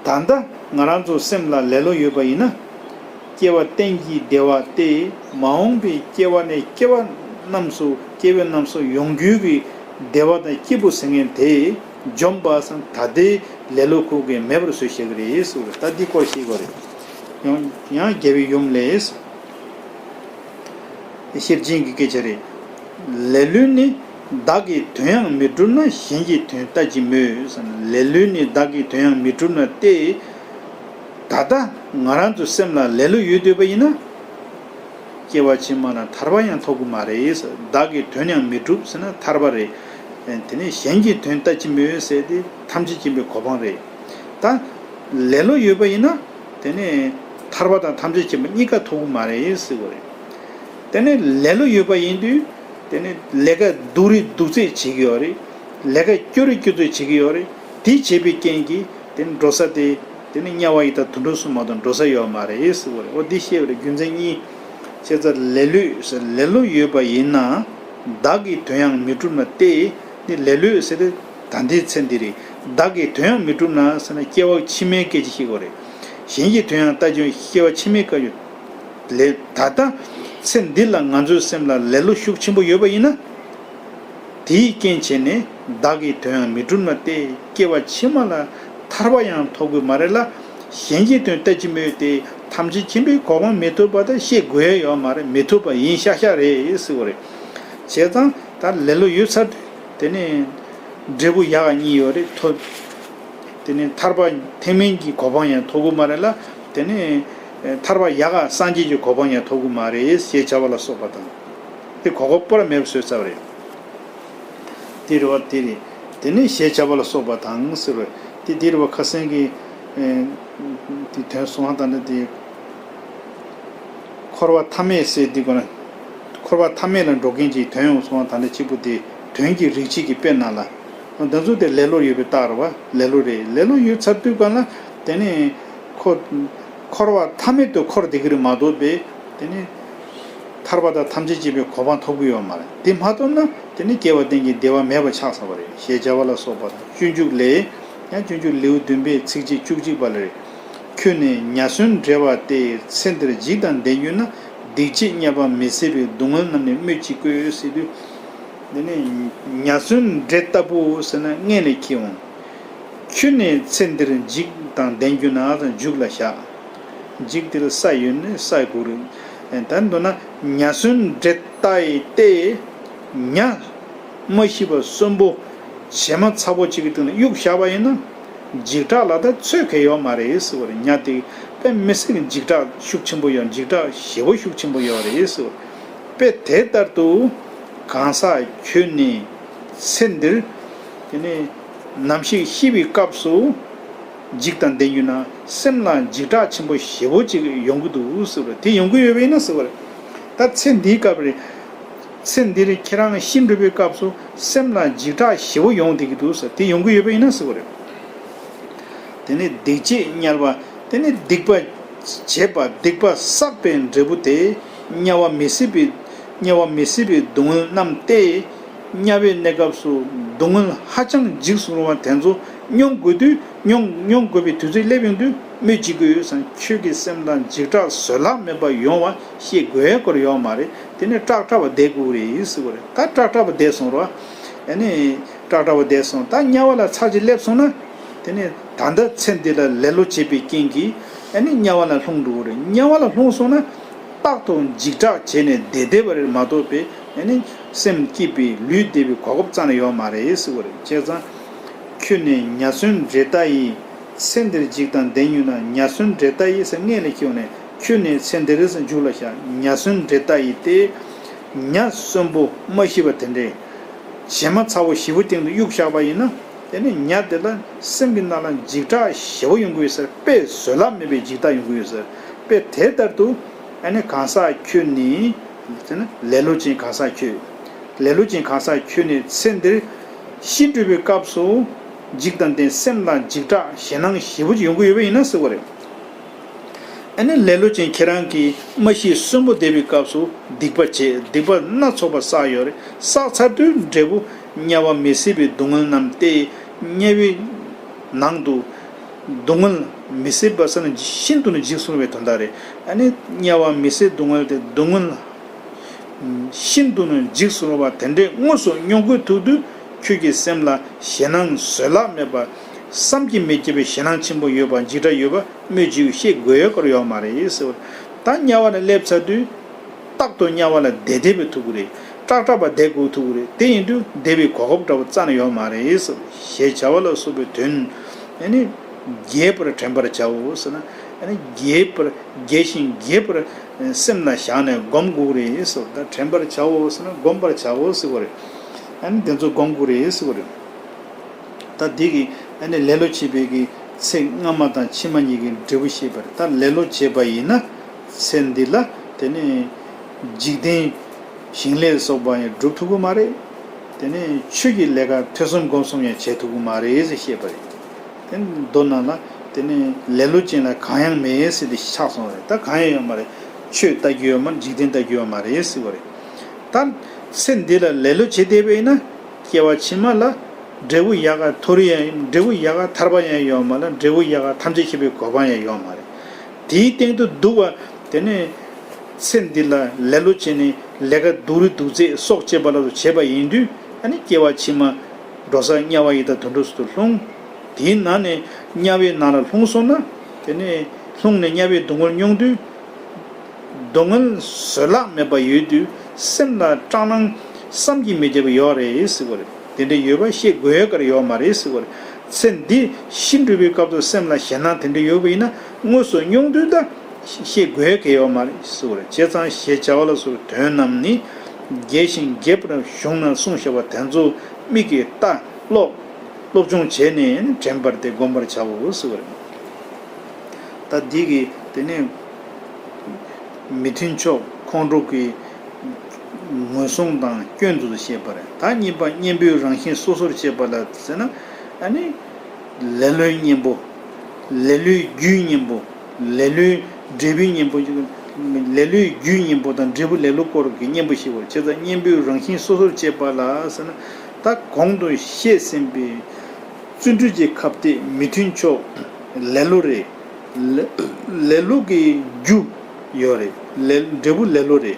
ད་ལྟ་ང་རང་ཚོ་སེམས་ལ་ལེ་ལོ་ཡོད་པ་ཡིན་ན། སྐྱེ་བ་གཏན་གྱི་བདེ་བ་སྟེ། མ་འོངས་པའི་སྐྱེ་བ་ནས་སྐྱེ་བ་རྣམས་སུ་སྐྱེ་བའི་རྣམས་སུ་ཡོང་རྒྱུའི་གི་བདེ་བ་དང་སྐྱིད་པོ་ཟེར་མཁན་དེ་འཇོམས་པ་སང་ད་ལྟའི་ལེ་ལོ་ཁུག་གི་མེད་པར་བཟོས་བཞག་གི་རེད་ཟེར་བ་རེད། ད་འདི་སྐོར་ཤེས་དགོས་རེད། ཡང་ཡང་རྒྱལ་བའི་ཡུམ་ལས། ཤེར་ཕྱིན་གྱི་སྐད་ཆ་རེད། ལེ་ལོས་ནི་བདག་གི་དོན་ཡང་མི་འགྲུབ་ན། གཞན་གྱི་དོན་ལྟ་ཅི་སྨོས་ཟེར་ན། ལེ་ལོས་ནི་བདག་གི་དོན་ཡང་མི་འགྲུབ་ན་སྟེ། ད་ལྟ་ང་རང་ཚོའི་སེམས་ལ་ལེ་ལོ་ཡོད་སྡོད་པ་ཡིན་ན། སྐྱེ་བ་ཕྱི་མ་ལ་ཐར་པ་ཡང་ཐོབ་གི་མ་རེད། བདག་གི་དོན་ཡང་མི་འགྲུབ་ཟེར་ན་ཐར་པ་རེད། དེ་ནས་གཞན་གྱི་དོན་ལྟ་ཅི་སྨོས་ཟེར་ཏེ་ཐམས་ཅད་མཁྱེན་པའི་གོ་འཕང་རེད། ད་ལེ་ལོ་ཡོད་པ་ཡིན་ན། དེ་ནས་ཐར་པ་དང་ཐམས་ཅད་མཁྱེན་པ་གཉིས་ཀ་ཐོབ་གི་མ་རེད་ཟེར་བ་རེད། དེ་ནས་ལེ་ལོ་ཡོད་པ་ཡིན་དུས། དེ་ནས་ལས་ཀ་སྡུག་རུ་སྡུག་ཚད་བྱེད་ཀྱི་ཡོད་རེད། ལས་ཀ་སྐྱོ་རུ་སྐྱོ་ཚད་བྱེད་ཀྱི་ཡོད་རེད། དེ་བྱས་པའི་རྐྱེན་གྱིས་དེ་ནས་འགྲོ་ས་དེ། དེ་ནས་དམྱལ་བ་ཡི་དྭགས་དུད་འགྲོ་གསུམ་མ་གཏོགས་འགྲོ་ས་ཡོད་མ་རེད་ཟེར་བ་རེད། འོ་འདི་བཤད་པ་རེད། རྒྱུ་མཚན་གཉིས། བྱས་ཙང་ལེ་ལོས་ཟེར། ལེ་ལོ་ཡོད་པ་ཡིན་ན། བདག་གི་དོན་ཡང་མི་འགྲུབ་ན་སྟེ། ནི་ལེ་ལོས་ཟེར་ཏེ་ད་ལྟའི་ཚེ་འདི་རེད། བདག་གི་དོན་ཡང་མི་འགྲུབ་ན་ཟེར་ན་སྐྱེ་བ་ཕྱི་མའི་སྐད་ཆ་བཤད་དགོས་རེད། གཞན་གྱི་དོན་ཡང་ལྟ་ཅི་སྨོས། སྐྱེ་བ་ཕྱི་མའི་སྐད་ཆ་ལས། ད་ལྟ་ཚེ་འདི་ལ་ང་ཚོའི་སེམས་ལ་ལེ་ལོ་ཤུགས་ཆེན་པོ་ཡོད་པ་ཡིན་ན། དེའི་རྐྱེན་བྱས་ནས་བདག་གི་དོན་ཡང་མི་འགྲུབ་ན་སྟེ། སྐྱེ་བ་ཕྱི་མ་ལ་ཐར་པ་ཡང་ཐོབ་དགོས་མ་རེད་ལ། གཞན་གྱི་དོན་ལྟ་ཅི་སྨོས་ཏེ། ཐམས་ཅད་མཁྱེན་པའི་གོ་འཕང་མི་ཐོབ་པ་དང་བཤད་དགོས་ཡ་ཡོད་མ་རེད། མི་ཐོབ་པ་ཡིན་ཤག་ཤག་རེད་ཟེར་བ་རེད། བྱས་ཙང་ད་ལེ་ལོ་ཡོད་ཚར་དུས་དེ་ནས་འབྲས་བུ་ཡག་གཉིས་ཡོད་རེད། ཐོབ། དེ་ནས་ཐར་པ་ཐེག་དམན་གྱི་གོ་འཕང་ཡང་ཐོབ་དགོས་མ་རེད་ལ། དེ་ནས་ཐར་པ་ཡག་ག་སངས་རྒྱས་ཀྱི་གོ་འཕང་ཡང་ཐོབ་དགོས་མ་རེད་ཞེས་བྱ་བ་ལ་སོགས་པ་དང་། དེ་གོ་སྐབས་སྤོ་ར་མེད་པ་བཟོས་ཚར་བ་རེད། དེ་རེད་བ། དེ་རེད། དེ་ནས་ཞེས་བྱ་བ་ལ་སོགས་པ་དང་ཟེར་བ། དེ་དེ་རེད་བ། ཁ་སང་གི་དེ་དོན་གསུང་བ་དང་འདྲ། དེ་འཁོར་བ་མཐའ་མེད་ཟེར་དུས་གོ་ན། འཁོར་བ་མཐའ་མེད་ལ་འགྲོ་མཁན་གྱི་དོན་ཡོང་གསུང་བ་དང་འདྲ་གཅིག་པུ་དེ། དོན་གྱི་རིགས་ཤེས་ཀྱི་དཔེ་ནང་ལ། འདི་ཚོ་དེ་ལེ་ལོ་ཡོད་པའི་རྟགས་རེད་བ། ལེ་ལོ་རེད། ལེ་ལོ་ཡོད་ཚར་དུས་གང་ལ། དེ་ནས་ཁོ། འཁོར་བ་མཐའ་མེད་དུ་འཁོར་བསྡད་ཀྱི་རེད་མ་གཏོགས་པའི། དེ་ནས་ཐར་པ་དང་ཐམས་ཅད་མཁྱེན་པའི་གོ་འཕང་ཐོབ་ཀྱི་ཡོད་མ་རེད། དེ་མ་ཐོབ་ན་དེ་ནི་སྐྱེ་བ་གཏན་གྱི་བདེ་བ་མེད་པ་ཆགས་ཚར་བ་རེད། ཞེས་བྱ་བ་ལ་སོགས་པ་དང་། སྤྱོད་འཇུག་ལས། ཡང་སྤྱོད་འཇུག་ལེའུ་བདུན་པའི་ཚིགས་བཅད་བཅུ་གཅིག་པ་ལ་རེད། ཁྱོད་ནི་ཉ་གསོན་བྲེལ་བ་སྟེ། ཚེ་འདིར་འཇིགས་དང་ལྡན་གྱུར་ན། སྡིག་བྱས་དམྱལ་བ་མི་སྲིད་པའི། སྡུག་བསྔལ་རྣམས་ནི་སྨོས་ཅི་དགོས་ཟེར་དུས། འདི་ནི་ཉ་གསོན་བྲེལ་ལྟ་བུ་ཟེར་ན་སྔོན་ལ་ཁྱེར་འོང་། ཁྱོད་ནི་ཚེ་འདིར་འཇིགས་དང་ལྡན་གྱུར་ན་དང་། མཇུག་ལ་བཞག། འཇིགས་འདིར་ས་ཡོད་ནི་ས་དགུ་རུ། ད་མདོར་ན་ཉ་གསོན་བྲེལ་ལྟ་ཡི་སྟེ། ཉ་མ་ཤི་བ་གསོན་པོ་བྱེ་མ་ཚ་པོ་གཅིག་གི་སྟེང་ལ་གཡུགས་བཞག་པ་ཡིན་ན། འཇིགས་སྐྲག་ལ་ད་ཚོད་ཁེ་ཡོད་མ་རེད་ཟེར་བ་རེད། ཉ་དེ་དཔེ་མི་སྲིད་ཀྱི་འཇིགས་སྐྲག་ཤུགས་ཆེན་པོ་ཡོད། འཇིགས་སྐྲག་ཞེ་པོ་ཤུགས་ཆེན་པོ་ཡོད་རེད་ཟེར་བ། དཔེ་དེ་ལྟར་དུ་གང་ཟག་ཁྱོད་ནི་ཚེ་འདིར། དེ་ནས་ནམ་ཞིག་ཤི་བའི་སྐབས་སུ། འཇིགས་དང་ལྡན་གྱུར་ན། སེམས་ལ་འཇིགས་སྐྲག་ཆེན་པོ་ཞེ་པོ་ཅིག་ཡོང་གི་འདུག་ཟེར་བ་རེད། དེ་ཡོང་གི་ཡོད་པ་ཡིན་ན་ཟེར་བ་རེད། ད་ཚེ་འདིའི་སྐབས་རེད། ཚེ་འདིར་ཁྱེད་རང་ཤི་འགྲོ་བའི་སྐབས་སུ་སེམས་ལ་འཇིགས་སྐྲག་ཞེ་པོ་ཡོང་བསྡད་ཀྱི་འདུག་ཟེར། དེ་ཡོང་གི་ཡོད་པ་ཡིན་ན་ཟེར་བ་རེད། དེ་ནས་སྡིག་བྱས་དམྱལ་བ། དེ་ནས་སྡིག་པ་བྱས་པ། སྡིག་པ་བསགས་པའི་འབྲས་བུ་དེ་དམྱལ་བ་མི་སྲིད་པའི། དམྱལ་བ་མི་སྲིད་པའི་སྡུག་བསྔལ་རྣམས་ཏེ། དམྱལ་བའི་གནས་སྐབས་སུ་སྡུག་བསྔལ་ཧ་ཅང་འཇིགས་སུ་རུང་བ་དེ་ཚོ་མྱོང་དགོས་དུས། མྱོང་མྱོང་དགོས་པའི་དུས་ཚོད་སླེབས་ཡོང་དུས་སྨོས་ཅི་དགོས་ཟེར་ན། ཁྱོད་ཀྱི་སེམས་ལ་འཇིགས་སྐྲག་བཟོད་གླགས་མེད་པ་ཡོང་བ་བཤད་དགོས་སྐོར་ཡོད་མ་རེད། དེ་ནས་སྐྲག་སྐྲག་པ་བསྡད་དགོས་རེད་ཟེར་བ་རེད། ད་སྐྲག་སྐྲག་པ་བསྡད་སོང་རོགས། ཨ་ནི། སྐྲག་སྐྲག་པོ་བསྡད་སོང་། ད་དམྱལ་བ་ལ་ཚར་གཅིག་སླེབས་སོང་ན། དེ་ནས་ད་ལྟ་ཚེ་འདི་ལ་ལེ་ལོ་བྱེད་པའི་རྐྱེན་གྱིས་ཨ་ནི་དམྱལ་བ་ལ་ལྷུང་འགྲོ་གི་རེད། དམྱལ་བ་ལ་ལྷུང་སོང་ན་རྟག་ཏུ་འཇིགས་སྐྲག་བྱས་ནས་བསྡད་བསྡད་པ་རེད་མ་གཏོགས་པའི་ཨ་ནི་སེམས་སྐྱིད་པའི་ལུས་བདེ་བའི་གོ་སྐབས་རྩ་ནས་ཡོད་མ་རེད་ཟེར་བ་རེད། བྱས་ཙང་། ཁྱོད་ནི་ཉ་གསོན་འདྲེ་ལྟ་ཡི། ཚེ་འདིར་འཇིགས་དང་ལྡན་ཡོད་ན། ཉ་གསོན་འདྲེ་ལྟ་ཡི་ཟེར་སྔོན་ལ་ཁྱེར་ནས་ཁྱོད་ནི་ཚེ་འདིར་ཟེར་མཇུག་ལ་བཞག་ཉ་གསོན་འདྲེ་ལྟ་ཡི་སྟེ། ཉ་གསོན་པོ་མ་ཤི་བ་དེ་འདྲའི་བྱེ་མ་ཚ་བོ་ཞེ་པོ་སྟེང་དུ་གཡུགས་བཞག་པ་ཡིན་ན། དེ་ནི་ཉ་དེ་ལ་སེམས་ཀྱི་ནང་ལ་འཇིགས་སྐྲག་ཞེ་པོ་ཡོང་གི་ཡོད་ཟེར། དཔེ་བཟོད་གླགས་མེད་པའི་འཇིགས་སྐྲག་ཡོང་གི་ཡོད་ཟེར། དཔེ་དེ་ལྟར་དུ་ཨ་ནི་གང་ཟག་ཁྱོད་ནི། དེ་ནི་ལེ་ལོ་ཅན་གང་ཟག་ཁྱོད། ལེ་ལོ་ཅན་གང་ཟག་ཁྱོད་ནི་ཚེ་འདིར་ཤི་འགྲོ་བའི་སྐབས་སུ་འཇིགས་དང་ལྡན་སེམས་ལ་འཇིགས་སྐྲག་ཞེད་སྣང་ཞེ་པོ་ཅིག་ཡོང་གི་ཡོད་པ་ཡིན་ན་ཟེར་བ་རེད། ཨ་ནི་ལེ་ལོ་ཅན་ཁྱེད་རང་གིས་མ་ཤི་གསོན་པོ་བསྡད་པའི་སྐབས་སུ་སྡིག་པ་བྱས། སྡིག་པ་སྣ་ཚོགས་པ་བསགས་ཡོད་རེད། བསགས་ཚར་དུས་འབྲས་བུ་དམྱལ་བ་མི་བཟད་པའི་སྡུག་བསྔལ་རྣམས་ཏེ། དམྱལ་བའི་ནང་དུ་སྡུག་བསྔལ་མི་བཟད་པ་ཟེར་ན་ཤིན་ཏུ་ནས་འཇིགས་སུ་རུང་བའི་དོན་དག་རེད། ཨ་ནི་དམྱལ་བ་མི་བཟད་སྡུག་བསྔལ་དེ་སྡུག་བསྔལ་ཤིན་ཏུ་ནས་འཇིགས་སུ་རུང་བ་དེ་འདྲའི་དངོས་སུ་མྱོང་གོ་ཐུབ་དུས་ཁྱོད་ཀྱི་སེམས་ལ་ཞེད་སྣང་བཟོད་གླགས་མེད་པ། བསམ་གྱིས་མི་ཁྱབ་པའི་ཞེད་སྣང་ཆེན་པོ་ཡོད་པ། འཇིགས་སྐྲག་ཡོད་པ་སྨོས་ཅི་ཞེས་དགོས་ཡོད་སྐོར་ཡོད་མ་རེད་ཟེར་བ། ད་དམྱལ་བ་ལ་སླེབས་ཚར་དུས། རྟག་ཏུ་དམྱལ་བ་ལ་བསྡད་བསྡད་པའི་ཐུག་གི་རེད། སྐྲག་སྐྲག་པ་བསྡད་དགོས་ཐུག་གི་རེད། དེ་ཡིན་དུས་བསྡད་པའི་གོ་སྐབས་འདྲ་བོ་རྩ་ནས་ཡོད་མ་རེད་ཟེར། ཞེས་བྱ་བ་ལ་སོགས་པའི་དོན་ཨ་ནི་རྒྱས་པར་དྲན་པར་བྱའོ་ཟེར་ན། ཨ་ནི་རྒྱས་པར་རྒྱས་ཤིང་རྒྱས་པར་སེམས་ལ་བཞག་ནས་སྒོམ་དགོས་ཀྱི་རེད་ཟེར། ད་དྲན་པར་བྱའོ་ཟེར་ན་སྒོམ་པར་བྱའོ་ཟེར་བ་རེད། ཨ་ནི་དེ་ཚོ་སྒོམ་དགོས་རེད་ཟེར་བ་རེད། ད་འདི་གི་ཨ་ནི་ལེ་ལོ་བྱེད་པའི་གི་ཚེ་སྔ་མ་དང་ཕྱི་མ་གཉིས་ཀྱི་འབྲས་བུ་བཤད་པ་རེད། ད་ལེ་ལོ་བྱེད་པ་ཡིན་ན་ཚེ་འདི་ལ་དེ་ནི་འཇིག་རྟེན་ཞིང་ལས་སོགས་པ་ཡང་སྒྲུབ་ཐུབ་ཀྱི་མ་རེད། དེ་ནི་ཆོས་ཀྱི་ལས་ཀ་ཐོས་བསམ་སྒོམ་གསུམ་ཡང་བྱེད་ཐུབ་ཀྱི་མ་རེད་ཟེར་བཤད་པ་རེད། དེ་ནི་མདོ་ནང་ལ་དེ་ནི་ལེ་ལོ་ཅན་ལ་གང་ཡང་མེད་ཟེར་ཏེ་ཆགས་སོང་བ་རེད། ད་གང་ཡང་ཡོད་མ་རེད། ཆོས་ལྟ་རྒྱུ་ཡོད་མ་རེད། འཇིག་རྟེན་ལྟ་རྒྱུ་ཡོད་མ་རེད་ཟེར་བ་རེད། ད་ཚེ་འདི་ལ་ལེ་ལོ་བྱེད་བསྡད་པ་ཡིན་ན། སྐྱེ་བ་ཕྱི་མ་ལ་འབྲས་བུ་ཡལ་ག་མཐོ་རིས་ཡང་འབྲས་བུ་ཡལ་ག་ཐར་པ་ཡང་ཡོད་མ་ལ། འབྲས་བུ་ཡལ་ག་ཐམས་ཅད་མཁྱེན་པའི་གོ་འཕང་ཡང་ཡོད་མ་རེད། དེའི་སྟེང་དུ་སྡུག་པ་དེ་ནས་ཚེ་འདི་ལ་ལེ་ལོ་བྱས་ནས་ལས་ཀ་སྡུག་རུས་སྡུག་ཚད་སྲོག་བཅད་པ་ལ་སོགས་བྱས་པ་ཡིན་དུས། ཨ་ནི་སྐྱེ་བ་ཕྱི་མ་འགྲོ་ས་དམྱལ་བ་ཡི་དྭགས་དུད་འགྲོ་སོགས་སུ་ལྷུང་། དེའི་ནང་ནས་དམྱལ་བའི་ནང་ལ་ལྷུང་སོང་ན། དེ་ནས་ལྷུང་ནས་དམྱལ་བའི་སྡུག་བསྔལ་མྱོང་དུས། སྡུག་བསྔལ་བཟོད་གླགས་མེད་པ་ཡོད་དུས་སེམས་ལ་སྐྲག་སྣང་བསམ་གྱིས་མི་ཁྱབ་པ་ཡོད་རེད་ཟེར་བ་རེད། དེ་འདྲ་ཡོད་པ་ཤེས་དགོས་ཡ་ག་རེ་ཡོད་མ་རེད་ཟེར་བ་རེད། ཚེ་འདི་ཤི་འགྲོ་བའི་སྐབས་སུ་སེམས་ལ་ཞེད་སྣང་དེ་འདྲ་ཡོད་པ་ཡིན་ན་དངོས་སུ་མྱོང་དུས་ད་ཤེས་དགོས་ཡ་ག་ཡོད་མ་རེད་ཟེར་བ་རེད། བྱས་ཙང་ཞེས་བྱ་བ་ལ་སོགས་པའི་དོན་རྣམས་ནི་རྒྱས་ཤིང་རྒྱས་པར་གཞུང་ན་གསུངས་བཞག་པ་དེ་ཚོ་མིག་གིས་ལྟ། ཀློག། སློབ་སྦྱོང་བྱས་ནས་དྲན་པར་ཏེ་བསྒོམ་པར་བྱའོ་ཟེར་བ་རེད། ད་འདི་གི་དེ་ནས་མི་མཐུན་ཕྱོགས་ཁོང་ཁྲོ་གི་ངོས་བཟུང་དང་སྐྱོན་དུ་བཤད་པ་རེད། ད་གཉིས་པ་གཉེན་པོའི་རང་བཞིན་སོ་སོར་བཤད་པ་ལ་ཟེར་ན། ཨ་ནི་ལེ་ལོའི་གཉེན་པོ། ལེ་ལོའི་རྒྱུའི་གཉེན་པོ། ལེ་ལོའི་འབྲས་བུའི་གཉེན་པོ། ལེ་ལོའི་རྒྱུའི་གཉེན་པོ་དང་འབྲས་བུ་ལེ་ལོ་སྐོར་གྱི་གཉེན་པོ་ཞེས་པར་བྱེད་ཙང་གཉེན་པོའི་རང་བཞིན་སོ་སོར་བཤད་པ་ལ་ཟེར་ན། ད་གོང་དུ་བཤད་ཟིན་པའི་བརྩོན་འགྲུས་ཀྱི་ཁ་གཏད་མི་མཐུན་ཕྱོགས་ལེ་ལོ་རེད། ལེ་ལེ་ལོ་གི་རྒྱུ་ཡོད་རེད། ལེ་འབྲས་བུ་ལེ་ལོ་རེད།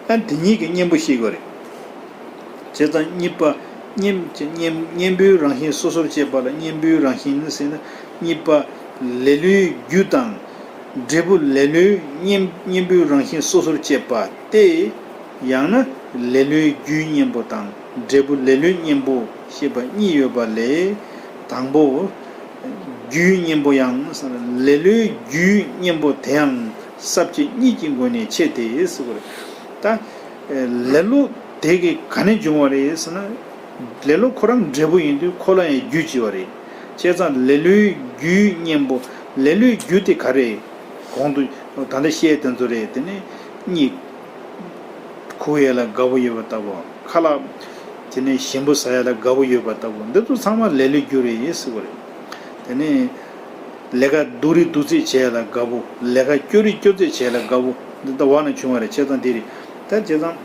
ཨ་དེ་གཉིས་ཀྱི་གཉེན་པོ་ཤེས་དགོས་རེད། བྱས་ཙང་གཉིས་པ་གཉེན་གཉེན་གཉེན་པོའི་རང་བཞིན་སོ་སོར་བཤད་པ་ལ་གཉེན་པོའི་རང་བཞིན་ཟེར་ན། གཉིས་པ་ལེ་ལོའི་རྒྱུ་དང་འབྲས་བུ་ལེ་ལོའི་གཉེན་གཉེན་པོའི་རང་བཞིན་སོ་སོར་བཤད་པ་སྟེ། ཡང་ན་ལེ་ལོའི་རྒྱུའི་གཉེན་པོ་དང་འབྲས་བུ་ལེ་ལོའི་གཉེན་པོ་ཞེས་པ་གཉིས་ཡོད་པ་ལས། དང་པོ། རྒྱུའི་གཉེན་པོ་ཡང་ལེ་ལོའི་རྒྱུའི་གཉེན་པོ་དེ་ཡང་ས་བཅད་གཉིས་ཀྱི་སྒོ་ནས་ཕྱེ་སྟེ་ཟེར་བ་རེད། ད་ལེ་ལོ་དེ་གི་ག་ནས་བྱུང་བ་རེད་ཟེར་ན། ལེ་ལོ་ཁོ་རང་འབྲས་བུ་ཡིན་དུས་ཁོ་ལ་ཡང་རྒྱུ་བྱེད་པ་རེད། བྱས་ཙང་ལེ་ལོའི་རྒྱུའི་གཉེན་པོ། ལེ་ལོའི་རྒྱུ་དེ་ག་རེ། གོང་དུ་ད་ལྟ་བཤད་དེ་ཚོ་རེད། དེ་ནས་གཉིད་ཁུག་ཡས་ལ་དགའ་པོ་ཡོད་པ་ལྟ་བུ། ཁ་ལག་དེ་ནས་ཞིམ་པོ་ཟ་ཡས་ལ་དགའ་པོ་ཡོད་པ་ལྟ་བུ། འདི་ཚོ་ཚང་མ་ལེ་ལོའི་རྒྱུ་རེད་ཟེར་བ་རེད། དེ་ནས་ལས་ཀ་སྡུག་རུས་སྡུག་ཚད་བྱས་ལ་དགའ་པོ། ལས་ཀ་སྐྱོ་རུས་སྐྱོ་ཚད་བྱས་ལ་དགའ་པོ། འདི་ལྟ་བ་ན་བྱུང་བ་རེད། བྱས་ཙང་འདི་རེད། ད་བྱས་ཙང་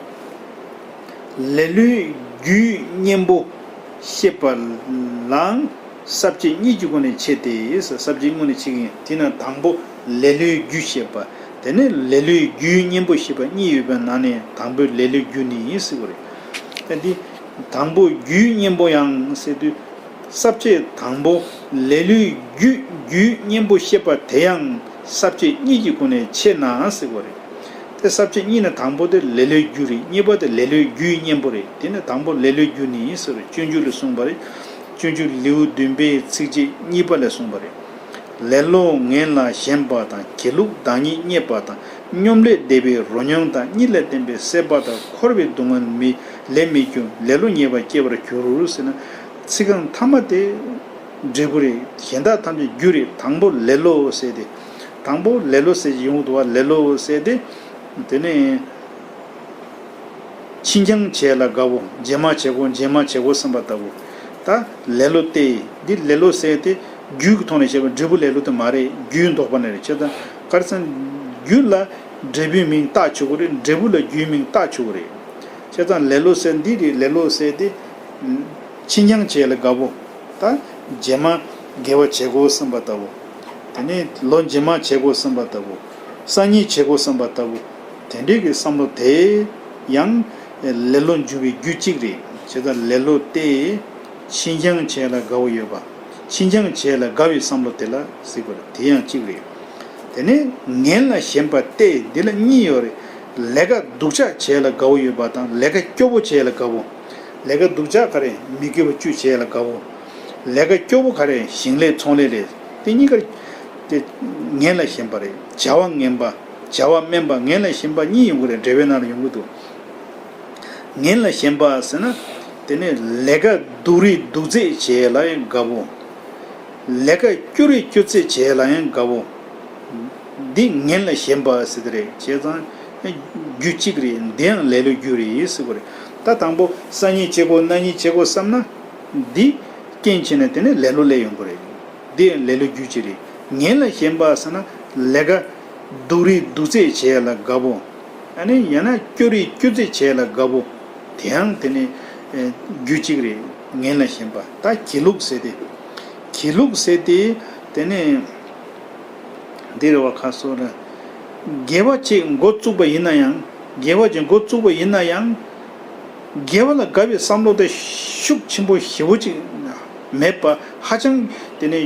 ལེ་ལོའི་རྒྱུའི་གཉེན་པོ་ཤེས་པ་ལའང་ས་བཅད་གཉིས་ཀྱི་སྒོ་ནས་ཕྱེ་སྟེ། ས་བཅད་དངོས་ནས་ཕྱེ་གི་ཡིན། དེ་ན་དང་པོ་ལེ་ལོའི་རྒྱུ་ཤེས་པ། དེ་ནས་ལེ་ལོའི་རྒྱུའི་གཉེན་པོ་ཤེས་པ་གཉིས་ཡོད་པའི་ནང་ནས་དང་པོའི་ལེ་ལོའི་རྒྱུ་ནི་ཡིན་ཟེར་བ་རེད། ད་འདི་ དང་པོ་རྒྱུའི་གཉེན་པོ་ཡང་ཟེར་དུས། ས་བཅད་དང་པོ་ལེ་ལོའི་རྒྱུ་རྒྱུའི་གཉེན་པོ་བཤད་པ་དེ་ཡང་ས་བཅད་གཉིས་ཀྱི་སྒོ་ནས་ཕྱེ་ན་ཟེར་བ་རེད། དེ་ས་བཅད་གཉིས་ནི་དང་པོ་དེ་ལེ་ལོའི་རྒྱུ་རེད། གཉིས་པ་དེ་ལེ་ལོའི་རྒྱུའི་གཉེན་པོ་རེད། དེ་ནི་དང་པོ་ལེ་ལོའི་རྒྱུ་ནི་ཟེར་བ་རེད། སྤྱོད་འཇུག་ལས་གསུངས་པ་རེད། སྤྱོད་འཇུག་ལེའུ་བདུན་པའི་ཚིགས་བཅད་གཉིས་པ་ལས་གསུངས་པ་རེད། ལེ་ལོ་ངན་ལ་ཞེན་པ་དང་། སྒྱིད་ལུག་བདག་ཉིད་བརྙས་པ་དང་། སྙོམ་ལས་འདས་པའི་རོ་མྱོང་དང་། གཉིད་ལ་བརྟེན་པའི་སྲེད་པ་དང་། འཁོར་བའི་སྡུག་བསྔལ་མི་ལས་མི་འགྱུར། ལེ་ལོ་ཉེས་པ་སྐྱེ་བར་འགྱུར་ཟེར་ན། ཚིག་རྐང་ཐ་མ་དེ་འབྲས་བུ་རེད། གཞན་དག་ཐམས་ཅད་རྒྱུ་རེད། དང་པོ་ལེ་ལོ་ཟེར་ཏེ། དང་པོ་ལེ་ལོ་ཟེར་ཡོང་འདུག་བ། ལེ་ལོ་ཟེར་ཏེ། དེ་ནས། ཕྱིན་ཀྱང་བྱས་ལ་དགའ་བོ། རྗེས་མ་བྱེད་དགོས། རྗེས་མ་བྱེད་དགོས་བསམ་པ་ལྟ་བུ། ད་ལེ་ལོ་སྟེ། འདི་ལེ་ལོ་ཟེར་ཏེ་རྒྱུའི་ཐོག་ནས་བཤད་པ། འབྲས་བུ་ལེ་ལོ་དེ་མ་རེད། རྒྱུའི་འདོགས་པ་ནས་རེད། བྱས་ཙང་ག་རེ་ཟེར་ན། རྒྱུ་ལ་འབྲས་བུའི་མིང་བཏགས་ཆོག་གི་རེད། འབྲས་བུ་ལ་རྒྱུའི་མིང་བཏགས་ཆོག་གི་རེད། བྱས་ཙང་ལེ་ལོ་ཟེར་འདི་རེད། ལེ་ལོ་ཟེར་ཏེ། ཕྱིན་ཀྱང་བྱས་ལ་དགའ་བོ། ད་རྗེས་མ་དགེ་བ་བྱེད་དགོས་བསམ་པ་ལྟ་བུ། དེ་ནས་ལོ་རྗེས་མ་བྱེད་དགོས་བསམ་པ་ལྟ་བུ། སང་ཉིན་བྱེད་དགོས་བསམ་པ་ལྟ་བུ། དེ་འདྲའི་གི་བསམ་བློ་དེ་ཡང་ལེ་ལོ་འཇུག་པའི་རྒྱུ་གཅིག་རེད། བྱས་ཙང་ལེ་ལོ་སྟེ། ཕྱིན་ཀྱང་བྱས་ལ་དགའ་བོ་ཡོད་པ། ཕྱིན་ཀྱང་བྱས་ལ་དགའ་བའི་བསམ་བློ་དེ་ལ་ཟེར་དགོས་རེད། དེ་ཡང་གཅིག་རེད། དེ་ནས་ངན་ལ་ཞེན་པ་སྟེ། འདི་ལ་གཉིས་ཡོད་རེད། ལས་ཀ་སྡུག་ཅག་བྱས་ལ་དགའ་བོ་ཡོད་པ་དང་། ལས་ཀ་སྐྱོ་བོ་བྱས་ལ་དགའ་བོ། ལས་ཀ་སྡུག་ཅག་ག་རེ། མི་དགེ་བ་བཅུ་བྱས་ལ་དགའ་བོ། ལས་ཀ་སྐྱོ་བོ་ག་རེ། ཞིང་ལས་ཚོང་ལས་རེད། དེ་གཉིས་ཀ་དེ་ངན་ལ་ཞེན་པ་རེད། བྱ་བ་ངན་པ། བྱ་བ་དམན་པ། ངན་ལ་ཞེན་པ་གཉིས་ཡོང་གི་རེད། འགྲེལ་པའི་ནང་ལ་ཡོང་གི་འདུག་ངན་ལ་ཞེན་པ་ཟེར་ན། དེ་ནས་ལས་ཀ་སྡུག་རུས་སྡུག་ཚད་བྱས་ལ་ཡང་དགའ་བོ། ལས་ཀ་སྐྱོ་རུས་སྐྱོ་ཚད་བྱས་ལ་ཡང་དགའ་བོ། འདི་ངན་ལ་ཞེན་པ་ཟེར་དེ་རེད། བྱས་ཙང་རྒྱུ་གཅིག་རེད། འདི་ཡང་ལེ་ལོའི་རྒྱུ་རེད་ཟེར་དགོས་རེད། ད་དང་པོ་སང་ཉིན་བྱེད་དགོས། གནངས་ཉིན་བྱེད་དགོས་བསམ་ན། འདི་རྐྱེན་བྱས་ནས་དེ་ནས་ལེ་ལོ་སླེབས་ཡོང་གི་རེད། འདི་ཡང་ལེ་ལོའི་རྒྱུ་གཅིག་རེད། ངན་ལ་ཞེན་པ་ཟེར་ན། ལས་ཀ་སྡུག་རུས་སྡུག་ཚད་བྱས་ལ་དགའ་བོ། ཨ་ནི་ཡང་ན་སྐྱོ་རུས་སྐྱོ་ཚད་བྱས་ལ་དགའ་བོ། དེ་ཡང་དེ་ནི་ཨེ་རྒྱུ་གཅིག་རེད། ངན་ལ་ཞེན་པ། ད་སྒྱིད་ལུག་ཟེར་ཏེ། སྒྱིད་ལུག་ཟེར་ཏེ། དེ་ནི་འདི་རེད་བ། ཁ་སོ་ར། དགེ་བ་ཅིག་འགོ་བཙུགས་པ་ཡིན་ན་ཡང་། དགེ་བ་ཅིག་འགོ་བཙུགས་པ་ཡིན་ན་ཡང་། དགེ་བ་ལ་དགའ་བའི་བསམ་བློ་དེ་ཤུགས་ཆེན་པོ་ཞེ་པོ་ཅིག་མེད་པ། ཧ་ཅང་དེ་ནི་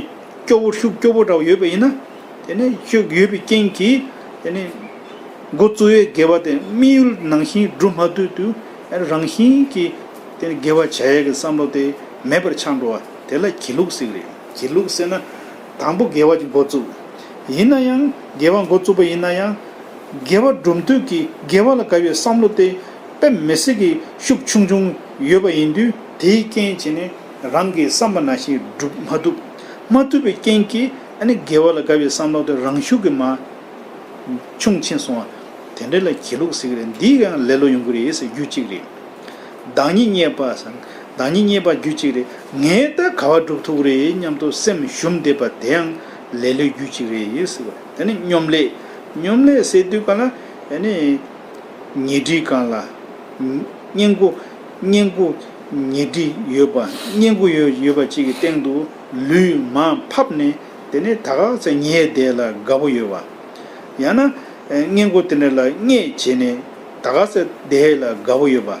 སྐྱོ་བོ། ཤུགས་སྐྱོ་བོ་འདྲ་བོ་ཡོད་པ་ཡིན་ན། དེ་ནས་ཤུགས་ཡོད་པའི་རྐྱེན་གྱིས། དེ་ནས་འགོ་བཙུགས་པའི་དགེ་བ་དེ་དམིགས་ཡུལ་ནང་བཞིན་འགྲུབ་མ་ཐུབ་དུས། རང་བཞིན་གྱིས་དེ་ནས་དགེ་བ་བྱ་ཡག་གི་བསམ་བློ་དེ་མེད་པར་ཆགས་འགྲོ་བ་དེ་ལ་སྒྱིད་ལུག་ཟེར་གྱི་རེད། སྒྱིད་ལུག་ཟེར་ན། དང་པོ་དགེ་བ་ཅིག་འགོ་བཙུགས། ཡིན་ན་ཡང་དགེ་བ་འགོ་བཙུགས་པ་ཡིན་ན་ཡང་། དགེ་བ་སྒྲུབ་འདོད་ཀྱི། དགེ་བ་ལ་དགའ་བའི་བསམ་བློ་དེ་དཔེ་མི་སྲིད་ཀྱི་ཤུགས་ཆུང་ཆུང་ཡོད་པ་ཡིན་དུས། དེའི་རྐྱེན་བྱས་ནས་རང་གི་བསམ་པ་ནང་བཞིན་སྒྲུབ་མ་ཐུབ། མ་ཐུབ་པའི་རྐྱེན་གྱིས། ཨ་ནི་དགེ་བ་ལ་དགའ་བའི་བསམ་བློ་དེ་རང་ཤུགས་ཀྱིས་མར་ཆུང་ཕྱིན་སོང་བ། དེ་འདྲ་ལ་སྒྱིད་ལུག་ཟེར་གྱི་རེད། འདིས་ཀྱང་ལེ་ལོ་ཡོང་གི་རེད་ཟེར་རྒྱུ་གཅིག་རེད། བདག་ཉིད་བརྙས་པ་ཟེར། བདག་ཉིད་བརྙས་པ་རྒྱུ་གཅིག་རེད། ངས་ད་ག་བ་སྒྲུབ་ཐུབ་ཀྱི་རེད་སྙམ་དུ་སེམས་ཞུམ་བསྡད་པ་དེ་ཡང་ལེ་ལོའི་རྒྱུ་གཅིག་རེད་ཟེར་བ། དེ་ནི་སྙོམ་ལས། སྙོམ་ལས་ཟེར་དུས་གང་ལ། ཨ་ནི་ཉལ་ཁྲིའི་སྒང་ལ། སྔས་མགོ། སྔས་མགོ་ཉལ་ཁྲི་ཡོད་པ། སྔས་མགོ་ཡོད་ཡོད་པ་གཅིག་གི་སྟེང་དུ་ལུས་མར་ཕབ་ནས། དེ་ནས་ད་ག་ཚོད་ཉལ་བསྡད་ལ་དགའ་པོ་ཡོད་པ། ཡང་ན་སྔས་མགོ་དེ་འདྲ་ལ་སྔས་བྱས་ནས་ད་ག་ཚོད་བསྡད་ལ་དགའ་པོ་ཡོད་པ།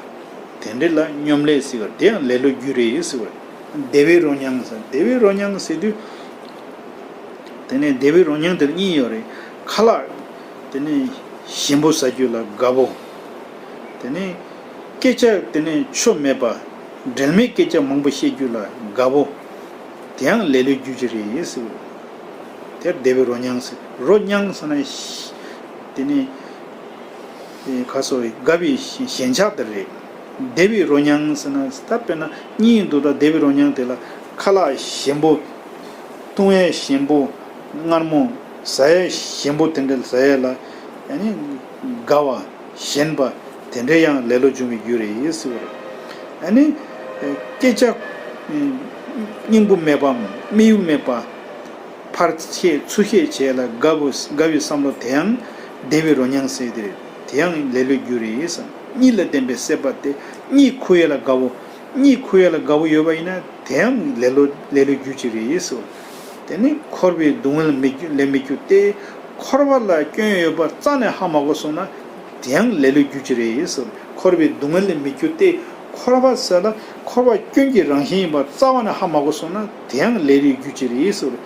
དེ་འདྲ་ལ་སྙོམ་ལས་ཟེར་བ། དེ་ཡང་ལེ་ལོའི་རྒྱུ་རེད་ཟེར་བ། བདེ་བའི་རོ་མྱང་ཟེར། བདེ་བའི་རོ་མྱང་ཟེར་དུས། དེ་ནས་བདེ་བའི་རོ་མྱང་དེར་གཉིས་ཡོད་རེད། ཁ་ལག་དེ་ནས་ཞིམ་པོ་ཟ་རྒྱུ་ལ་དགའ་པོ། དེ་ནས་སྐད་ཆ་དེ་ནས་ཆོ་མེད་པ། འབྲེལ་མེད་སྐད་ཆ་མང་པོ་བཤད་རྒྱུ་ལ་དགའ་པོ། དེ་ཡང་ལེ་ལོའི་རྒྱུ་ཅིག་རེད་ཟེར། དེར་བདེ་བའི་རོ་མྱང་ཟེར། རོ་མྱང་ཟེར་ན། དེ་ནས་ཁ་སོ་དགའ་བའི་ཞེན་ཆགས་དེ་རེད། བདེ་བའི་རོ་མྱང་ཟེར་ན། ད་དཔེར་ན་གཉིས་འདུག་ད་བདེ་བའི་རོ་མྱང་དེ་ལ་ཁ་ལག་ཞིམ་པོ། བཏུང་ཡས་ཞིམ་པོ། མངར་མོ། ཟ་ཡས་ཞིམ་པོ་དེ་འདྲ་ཟ་ཡས་ལ། ཨ་ནི་དགའ་བ། ཞེན་པ། དེ་འདྲ་ཡང་ལེ་ལོ་འབྱུང་བའི་རྒྱུ་རེད་ཟེར་བ་རེད། ཨ་ནི་སྐད་ཆ་སྙིང་པོ་མེད་པའམ་དམིགས་ཡུལ་མེད་པ། ཕར་བཤད་ཚུར་བཤད་བྱས་ལ་དགའ་བོ་དགའ་བའི་བསམ་བློ་དེའང་བདེ་བའི་རོ་མྱང་ཟེར་དེ་རེད། དེའང་ལེ་ལོའི་རྒྱུ་རེད་ཟེར། གཉིད་ལ་བརྟེན་པའི་སྲེད་པ་སྟེ། གཉིད་ཁུག་ཡས་ལ་དགའ་བོ། གཉིད་ཁུག་ཡས་ལ་དགའ་བོ་ཡོད་པ་ཡིན་ན་དེའང་ལེ་ལོ་ལེ་ལོའི་རྒྱུ་ཅིག་རེད་ཟེར། དེ་ནི་འཁོར་བའི་སྡུག་བསྔལ་མི་རྒྱུ་ལས་མི་རྒྱུ་སྟེ། འཁོར་བ་ལ་སྐྱོན་ཡོད་པ་རྩ་ནས་ཧ་མ་གོ་སོང་ན་དེའང་ལེ་ལོའི་རྒྱུ་ཅིག་རེད་ཟེར། འཁོར་བའི་སྡུག་བསྔལ་ལས་མི་རྒྱུ་སྟེ། འཁོར་བ་ཟེར་ལ་འཁོར་བ་སྐྱོན་གྱི་རང་བཞིན་ཡིན་པ་རྩ་བ་ནས་ཧ་མ་གོ་སོང་ན་དེ་ཡང་ལེ་ལོའི་རྒྱུ་ཅིག་རེད་ཟེར་བ་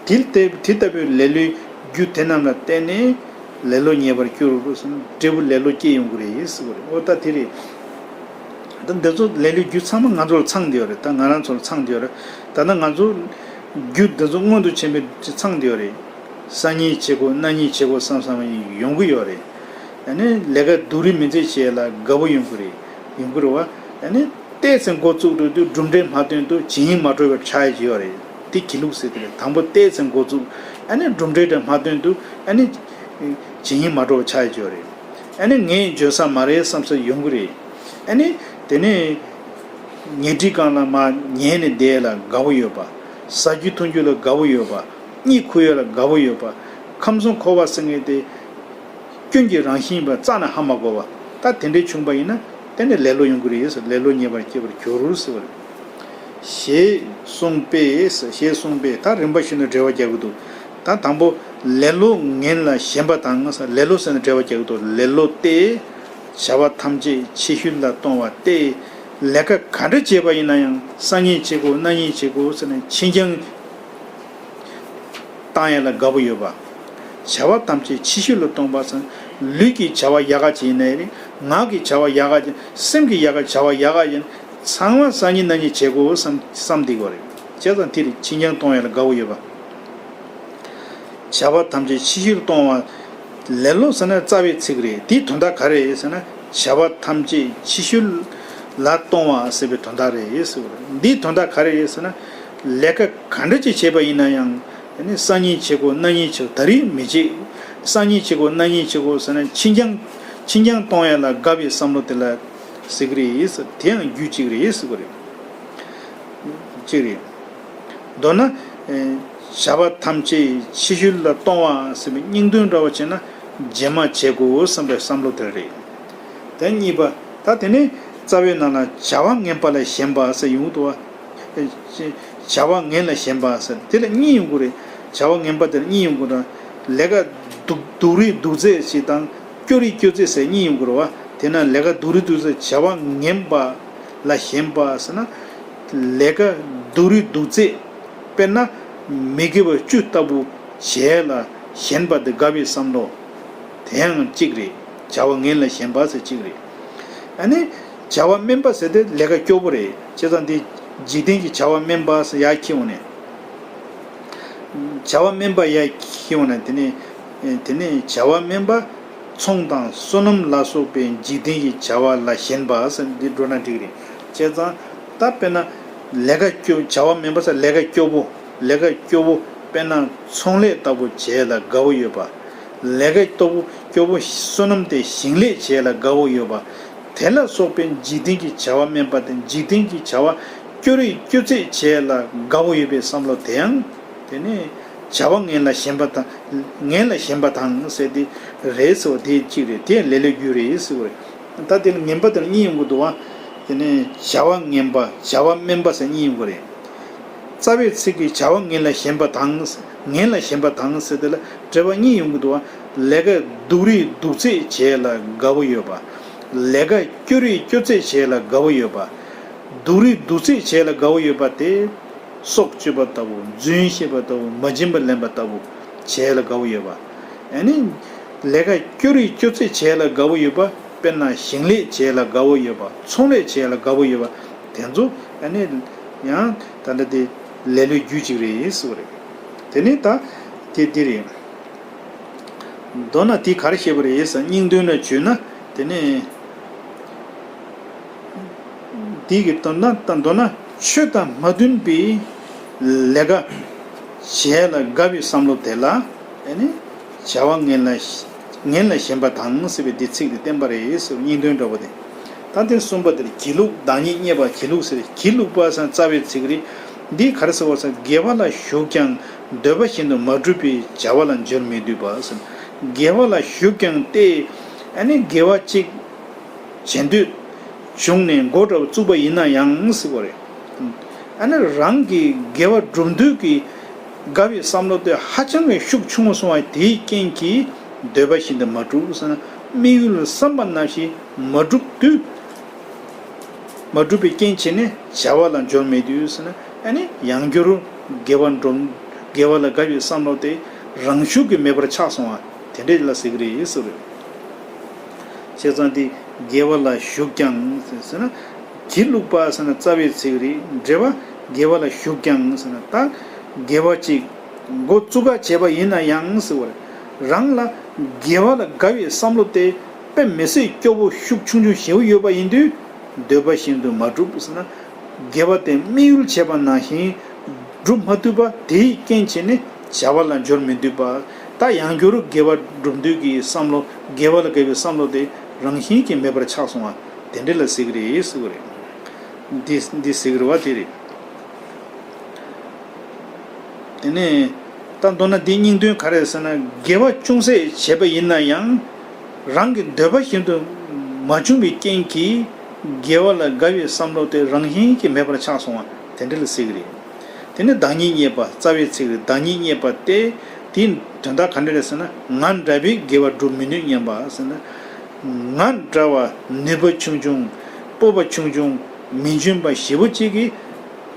རེད། དེ་ལྟ་དེ་ལྟ་བུའི་ལེ་ལོའི་རྒྱུ་དེ་རྣམས་ལ་བརྟེན་ནས་ལེ་ལོ་ཉེས་པར་འགྱུར་རོ་ཟེར་ན་འབྲས་བུ་ལེ་ལོ་སྐྱེ་ཡོང་གི་རེད་ཟེར་བ་རེད། འོ་ད་དེ་རེད། ད་འདི་ཚོ་ལེ་ལོའི་རྒྱུ་ཚང་མ་ང་ཚོ་ལ་ཚང་བསྡད་ཡོད་རེད། ད་ང་རང་ཚོ་ལ་ཚང་བསྡད་ཡོད་རེད། ད་ནི་ང་ཚོ་རྒྱུ་འདི་ཚོ་མངོན་དུ་བྱས་པའི་ཚང་བསྡད་ཡོད་རེད། སང་ཉིན་བྱེད་དགོས་གནངས་ཉིན་བྱེད་དགོས་བསམ་བསམ་ཡོང་གི་ཡོད་རེད། ཨ་ནི་ལས་ཀ་སྡུག་རུས་མི་བྱེད་བྱས་ལ་དགའ་པོ་ཡོང་གི་རེད། ཡོང་གི་རེད་བ། ཨ་ནི་བལྟས་ཚེ་འགོ་བཙུགས་འགྲོ་དུས་གྲུབ་འབྲས་མ་ཐོན་དུས་ཇི་ཡིན་མ་གྲུབ་པའི་ཆགས་ཡ་ཅིག་ཡོད་རེད། དེ་སྒྱིད་ལུག་ཟེར་གི་རེད། དང་པོ་བལྟས་ཚེ་འགོ་བཙུགས། ཨ་ནི་གྲུབ་འབྲས་དེ་མ་ཐོན་དུས་ཨ་ནི་ཇི་ཡིན་མ་གྲུབ་པའི་ཆགས་ཡ་ཅིག་ཡོད་རེད། ཨ་ནི་ངས་འཇོན་ས་མ་རེད་བསམ་ས་ཡོང་གི་རེད། ཨ་ནི་དེ་ནས་ཉལ་ཁྲིའི་སྒང་ལ་མར་ཉལ་ནས་བསྡད་ལ་དགའ་པོ་ཡོད་པ། ཟ་རྒྱུ་འཐུང་རྒྱུ་ལ་དགའ་པོ་ཡོད་པ། གཉིད་ཁུག་ཡ་ལ་དགའ་པོ་ཡོད་པ། ཁམས་གསུམ་འཁོར་བ་ཟེར་མཁན་དེ་སྐྱོན་གྱི་རང་བཞིན་ཡིན་པ་རྩ་ནས་ཧ་མ་གོ་བ། ད་དེ་འདྲའི་བྱུང་པ་ཡིན་ན་དེ་ནི་ལེ་ལོ་ཡོང་གི་རེད་ཟེར། ལེ་ལོ་ཉེས་པར་སྐྱེ་བར་འགྱུར་ཟེར་བ་རེད། ཞེས་གསུངས་པས་ཟེར། ཞེས་གསུངས་པས་ད་རིམ་པ་བཞིན་དུ་འགྲེལ་བ་རྒྱག་གི་འདུག་ད་དང་པོ་ལེ་ལོ་ངན་ལ་ཞེན་པ་དང་ཟེར། ལེ་ལོ་ཟེར་ནས་འགྲེལ་བ་རྒྱག་གི་འདུག་ལེ་ལོ་སྟེ། བྱ་བ་ཐམས་ཅད་ཕྱི་བཤོལ་ལ་གཏོང་བ་སྟེ། ལས་ཀ་ག་འདྲ་བྱས་པ་ཡིན་ན་ཡང་སང་ཉིན་བྱེད་དགོས་གནངས་ཉིན་བྱེད་དགོས་ཟེར་ནས་ཕྱིན་རྐྱང་བཏང་ཡ་ལ་དགའ་པོ་ཡོད་པ། བྱ་བ་ཐམས་ཅད་ཕྱི་བཤོལ་ལ་གཏོང་བ་ཟེར། ལུས་ཀྱི་བྱ་བ་ཡག་ག་བྱས་ན་རེད། ངག་གི་བྱ་བ་ཡག་ག་བྱས། སེམས་ཀྱི་ཡག་ག་བྱ་བ་ཡག་ག་བྱས། ཚང་མ་སང་ཉིན་གནངས་ཉིན་བྱེད་དགོས་བསམ་བསམ་བསྡད་དགོས་རེད། བྱས་ཙང་དེ་རེད། ཕྱིན་རྐྱང་གཏོང་ཡ་ལ་དགའ་པོ་ཡོད་པ། བྱ་བ་ཐམས་ཅད་ཕྱི་བཤོལ་གཏོང་བ། ལེ་ལོ་ཟེར་ན་རྩ་བའི་ཚིག་རེད། དེའི་དོན་དག་ག་རེ་རེད་ཟེར་ན། བྱ་བ་ཐམས་ཅད་ཕྱི་བཤོལ་ལ་གཏོང་བ་ཟེར་བའི་དོན་དག་རེད་ཟེར་བ་རེད། འདིའི་དོན་དག་ག་རེ་རེད་ཟེར་ན། ལས་ཀ་ག་འདྲ་ཅིག་བྱས་པ་ཡིན་ན་ཡང་། ཨ་ནི་སང་ཉིན་བྱེད་དགོས་གནངས་ཉིན་བྱེད་དགོས། ད་རེས་མི་བྱེད། སང་ཉིན་བྱེད་དགོས་གནངས་ཉིན་བྱེད་དགོས་ཟེར་ན་ཕྱིན་རྐྱང་ཕྱིན་རྐྱང་གཏོང་ཡ་ལ་དགའ་བའི་བསམ་བློ་དེ་ལ་ཟེར་གི་རེད་ཟེར། དེ་ཡང་རྒྱུ་གཅིག་རེད་ཟེར་བ་རེད། གཅིག་རེད། མདོར་ན། ཨེ། བྱ་བ་ཐམས་ཅད་ཕྱི་བཤོལ་ལ་གཏོང་བ་ཟེར་བའི་སྙིང་དོན་འདྲ་བ་བྱས་ན་རྗེས་མ་བྱེད་དགོས་བསམ་པའི་བསམ་བློ་དེ་རེད། དེ་གཉིས་པ། ད་དེ་ནས་རྩ་བའི་ནང་ལ་བྱ་བ་ངན་པ་ལ་ཞེན་པ་ཟེར་ཡོང་འདུག་བ། ཨེ། བྱ་བ་ངན་ལ་ཞེན་པ་ཟེར་དེ་ལ་གཉིས་ཡོང་གི་རེད། བྱ་བ་ངན་པ་དེ་ལ་གཉིས་ཡོང་གི་རེད། ལས་ཀ་སྡུག་སྡུག་རུས་སྡུག་ཚད་ཞིག་དང་སྐྱོ་རུས་སྐྱོ་ཚད་ཟེར་གཉིས་ཡོང་གི་རེད་བ། དེ་ན་ལས་ཀ་སྡུག་རུས་སྡུག་ཚད་བྱ་བ་ངན་པ་ལ་ཞེན་པ་ཟེར་ན། ལས་ཀ་སྡུག་རུས་སྡུག་ཚད། དཔེར་ན། མི་དགེ་བ་བཅུ་ལྟ་བུ་བྱས་ལ་ཞེན་པ་དེ་དགའ་བའི་བསམ་བློ། དེ་ཡང་གཅིག་རེད། བྱ་བ་ངན་ལ་ཞེན་པ་ཟེར་གཅིག་རེད། ཨ་ནི། བྱ་བ་དམན་པ་ཟེར་དེ་ལས་ཀ་སྐྱོ་པོ་རེད། བྱས་ཙང་དེ་འཇིག་རྟེན་གྱི་བྱ་བ་དམན་པ་ཟེར་ཡར་འཁྱེར་འོང་ནས། བྱ་བ་དམན་པ་ཡར་འཁྱེར་འོང་ནས་དེ་ནས། དེ་ནས་བྱ་བ་དམན་པ། ཚོང་དང་སོ་ནམ་ལ་སོགས་པའི་འཇིག་རྟེན་གྱི་བྱ་བ་ལ་ཞེན་པ་ཟེར་འདི་འགྲོ་ན་འགྲིག་རེད། བྱས་ཙང་ད་དཔེར་ན་ལས་ཀ་སྐྱོ་བྱ་བ་དམན་པ་ཟེར་ལས་ཀ་སྐྱོ་པོ། ལས་ཀ་སྐྱོ་པོ་དཔེར་ན་ཚོང་ལས་ལྟ་བུ་བྱས་ལ་དགའ་བོ་ཡོད་པ། ལས་ཀ་སྐྱོ་པོ་སྐྱོ་པོ་སོ་ནམ་དེ་ཞིང་ལས་བྱས་ལ་དགའ་བོ་ཡོད་པ། དེ་ལ་སོགས་པའི་འཇིག་རྟེན་གྱི་བྱ་བ་དམན་པ་དེ་འཇིག་རྟེན་གྱི་བྱ་བ་སྐྱོ་རུས་སྐྱོ་ཚད་བྱས་ལ་དགའ་བོ་ཡོད་པའི་བསམ་བློ་དེ་ཡང་། དེ་ནས་བྱ་བ་ངན་ལ་ཞེན་པ་དང་། ངན་ལ་ཞེན་པ་དང་ཟེར་དེ་རེད་ཟེར་བ་དེ་གཅིག་རེད། དེ་ལེ་ལོའི་རྒྱུ་རེད་ཟེར་བ་རེད། ད་དེ་ལ་ངན་པ་དེ་ལ་གཉིས་ཡོང་གི་འདུག་བ། དེ་ནས་བྱ་བ་ངན་པ་བྱ་བ་དམན་པ་ཟེར་གཉིས་ཡོང་གི་རེད། རྩ་བའི་ཚིག་གི་བྱ་བ་ངན་ལ་ཞེན་པ་དང་། ངན་ལ་ཞེན་པ་དང་ཟེར་དེ་ལ་འགྲེལ་པ་གཉིས་ཡོང་གི་འདུག་བ། ལས་ཀ་སྡུག་རུས་སྡུག་ཚད་བྱས་ལ་དགའ་བོ་ཡོད་པ། ལས་ཀ་སྐྱོ་རུས་སྐྱོ་ཚད་བྱས་ལ་དགའ་བོ་ཡོད་པ། སྡུག་རུས་སྡུག་ཚད་བྱས་ལ་དགའ་བོ་ཡོད་པ་དེ། སྲོག་གཅོད་པ་ལྟ་བུ། རྫུན་བཤད་པ་ལྟ་བུ། མ་བྱིན་པ་ལེན་པ་ལྟ་བུ་བྱས་ལ་དགའ་བོ་ཡོད་པ། ཨ་ནི། ལས་ཀ་སྐྱོ་རུས་སྐྱོ་ཚད་བྱས་ལ་དགའ་བོ་ཡོད་པ། དཔེར་ན་ཞིང་ལས་བྱས་ལ་དགའ་བོ་ཡོད་པ། ཚོང་ལས་བྱས་ལ་དགའ་བོ་ཡོད་པ། དེ་ཚོ་ཨ་ནི། ཡང་ད་ལྟ་དེ་ལེ་ལོའི་རྒྱུ་གཅིག་རེད་ཟེར་བ་རེད། དེ་ནི་ད་དེ་འདི་རེད། མདོར་ན་དེ་ག་རེ་བཤད་པ་རེད་ཟེར་སྙིང་དོན་ལ་བརྗོད་ན་དེ་ནི། དེ་གི་དོན་དག་དང་མདོར་ན་ཆོས་དང་མ་མཐུན་པའི་ལས་ཀ་བྱས་ལ་དགའ་བའི་བསམ་བློ་དེ་ལ་ཨ་ནི་བྱ་བ་ངན་ལ་ངན་ལ་ཞེན་པ་དང་ཟེར་བའི་འདི་ཚིག་དེ་བསྟན་པ་རེད་ཟེར་བའི་སྙིང་དོན་འདྲ་པོ་དེ། ད་དེ་གསུམ་པ་དེར་སྒྱིད་ལུག་བདག་ཉིད་བརྙས་པ་སྒྱིད་ལུག་ཟེར། སྒྱིད་ལུག་པ་ཟེར་རྩ་བའི་ཚིག་རེད། འདི་ག་རེ་ཟེར་བ་ཟེར་དགེ་བ་ལ་ཞུགས་ཀྱང་འདོད་པ་བཞིན་དུ་མ་གྲུབ་པའི་བྱ་བ་ལ་འབྱོར་མི་འདོད་པ་ཟེར། དགེ་བ་ལ་ཞུགས་ཀྱང་སྟེ་ཨ་ནི་དགེ་བ་གཅིག་བྱེད་འདོད་བྱུང་ནས་འགོ་འདྲ་བོ་བཙུགས་པ་ཡིན་ན་ཡང་ཟེར་བ་རེད། ཨ་ནི་རང་གི་དགེ་བ་སྒྲུབ་འདོད་ཀྱི་དགའ་བའི་བསམ་བློ་དེ་ཧ་ཅང་གི་ཤུགས་ཆུང་ངུ་སོང་བ་དེའི་རྐྱེན་གྱིས་འདོད་པ་བཞིན་དུ་མ་གྲུབ་ཟེར་ན། དམིགས་ཡུལ་བསམ་པ་ནང་བཞིན་མ་གྲུབ་དུས། མ་གྲུབ་པའི་རྐྱེན་བྱས་ནས་བྱ་བ་ལ་འབྱོར་མེད་དུས་ཟེར་ན། ཨ་ནི་ཡང་བསྐྱར་དགེ་བ་སྒྲུབ། དགེ་བ་ལ་དགའ་བའི་བསམ་བློ་དེ་རང་ཤུགས་ཀྱིས་མེད་པར་ཆགས་སོང་བ་དེ་འདྲ་ལ་ཟེར་གྱི་རེད་ཟེར་བ་རེད། བྱས་ཙང་དེ་དགེ་བ་ལ་ཞུགས་ཀྱང་ཟེར་ན། སྒྱིད་ལུག་པ་ཟེར་ན་རྩ་བའི་ཚིག་རེད། འགྲེལ་པ། དགེ་བ་ལ་ཞུགས་ཀྱང་ཟེར་ན། ད་དགེ་བ་ཅིག་འགོ་བཙུགས་ཀ་བྱས་པ་ཡིན་ན་ཡང་ཟེར་བ་རེད། རང་ལ་དགེ་བ་ལ་དགའ་བའི་བསམ་བློ་དེ་དཔེ་མི་སྲིད་སྐྱོ་བོ་ཤུགས་ཆུང་ཆུང་ཞེ་པོ་ཡོད་པ་ཡིན་དུས། འདོད་པ་བཞིན་དུ་མ་བསྒྲུབས་ཟེར་ན། དགེ་བ་དེ་དམིགས་ཡུལ་བྱས་པ་ནང་བཞིན་སྒྲུབ་མ་ཐུབ་པ་དེའི་རྐྱེན་བྱས་ནས་བྱ་བ་ལ་འབྱོར་མི་ཐུབ་པ། ད་ཡང་བསྐྱར་དགེ་བ་སྒྲུབ་འདོད་ཀྱི་བསམ་བློ། དགེ་བ་ལ་དགའ་བའི་བསམ་བློ་དེ་རང་བཞིན་གྱིས་མེད་པར་ཆགས་སོང་བ་དེ་འདྲ་ལ་ཟེར་གྱི་རེད་ཟེར་བ་རེད། འདི་འདི་ཟེར་གྱི་རེད་བ་དེ་རེད། དེ་ནས་ད་མདོར་ན་འདིའི་སྙིང་དོན་ག་རེ་ཟེར་ན། དགེ་བ་ཅུང་ཟད་བྱས་པ་ཡིན་ན་ཡང་རང་གི་འདོད་པ་བཞིན་དུ་མ་བྱུང་བའི་རྐྱེན་གྱིས་དགེ་བ་ལ་དགའ་བའི་བསམ་བློ་དེ་རང་བཞིན་གྱིས་མེད་པར་ཆགས་སོང་བ་དེ་འདྲ་ལ་ཟེར་གྱི་རེད། དེ་ནི་བདག་ཉིད་རྙེད་པ། རྩ་བའི་ཚིག་རེད། བདག་ཉིད་རྙེད་པ་སྟེ། དེའི་དོན་དག་ག་འདྲ་རེད་ཟེར་ན། ང་འདྲ་བས་དགེ་བ་སྒྲུབ་མི་ནུས་སྙམ་པ་ཟེར་ན། ང་འདྲ་བ་ནུས་པ་ཆུང་ཆུང་། སྤོབས་པ་ཆུང་ཆུང་། མི་འཇོན་པ་ཞེ་པོ་ཅིག་གིས་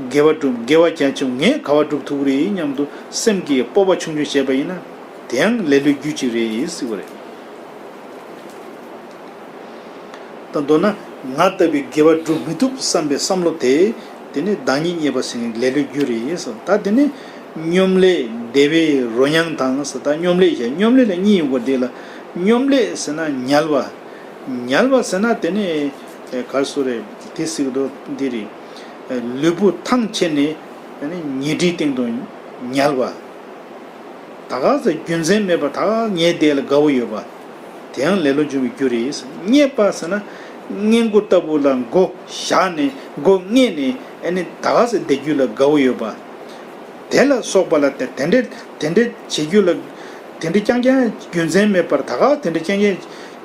དགེ་བ་སྒྲུབ། དགེ་བ་རྒྱ་ཆེ་བ་ངས་ག་བ་སྒྲུབ་ཐུབ་ཀྱི་རེད་སྙམ་དུ་སེམས་ཀྱི་སྤོབས་པ་ཆུང་ཆུང་བྱས་པ་ཡིན་ན། དེ་ཡང་ལེ་ལོའི་རྒྱུ་ཅིག་རེད་ཟེར་བ་རེད། ད་མདོར་ན་ང་ལྟ་བུའི་དགེ་བ་སྒྲུབ་མི་ཐུབ་བསམ་པའི་བསམ་བློ་དེ། དེ་ནི་བདག་ཉིད་རྙེད་པ་ཟེར་མཁན་ལེ་ལོའི་རྒྱུ་རེད་ཟེར། ད་དེ་ནི་སྙོམ་ལས་བདེ་བའི་རོ་མྱང་དང་ཟེར། ད་སྙོམ་ལས་བྱས། སྙོམ་ལས་ལ་གཉིས་ཡོང་གི་རེད་དེ་ལ། སྙོམ་ལས་ཟེར་ན་ཉལ་བ། ཉལ་བ་ཟེར་ན་དེ་ནི་ག་རེ་ཟེར་རེད། དེ་ཟེར་གྱི་འདུག་འདི་རེད། ལུས་པོ་ཐང་ཆད་ནས་དེ་ནི་ཉལ་ཁྲིའི་སྟེང་དུ་ཉལ་བ། ད་ག་ཚོད་རྒྱུ་མཚན་མེད་པར་ད་ག་ཉལ་བསྡད་ལ་དགའ་བོ་ཡོད་པ། དེ་ཡང་ལེ་ལོ་འབྱུང་བའི་རྒྱུ་རེད། རྙེད་པ་ཟེར་ན། སྔས་མགོ་ལྟ་བུ་ལ་མགོ་བཞག་ནས་མགོ་སྔས་ནས་ཨ་ནི་ད་ག་ཚོད་བསྡད་རྒྱུ་ལ་དགའ་བོ་ཡོད་པ། དེ་ལ་སོགས་པ་ལ་བརྟེན། དེ་འདྲ་དེ་འདྲ་བྱེད་རྒྱུ་ལ། དེ་འདྲ་རྐྱང་རྐྱང་རྒྱུ་མཚན་མེད་པར་ད་ག་དེ་འདྲ་རྐྱང་རྐྱང་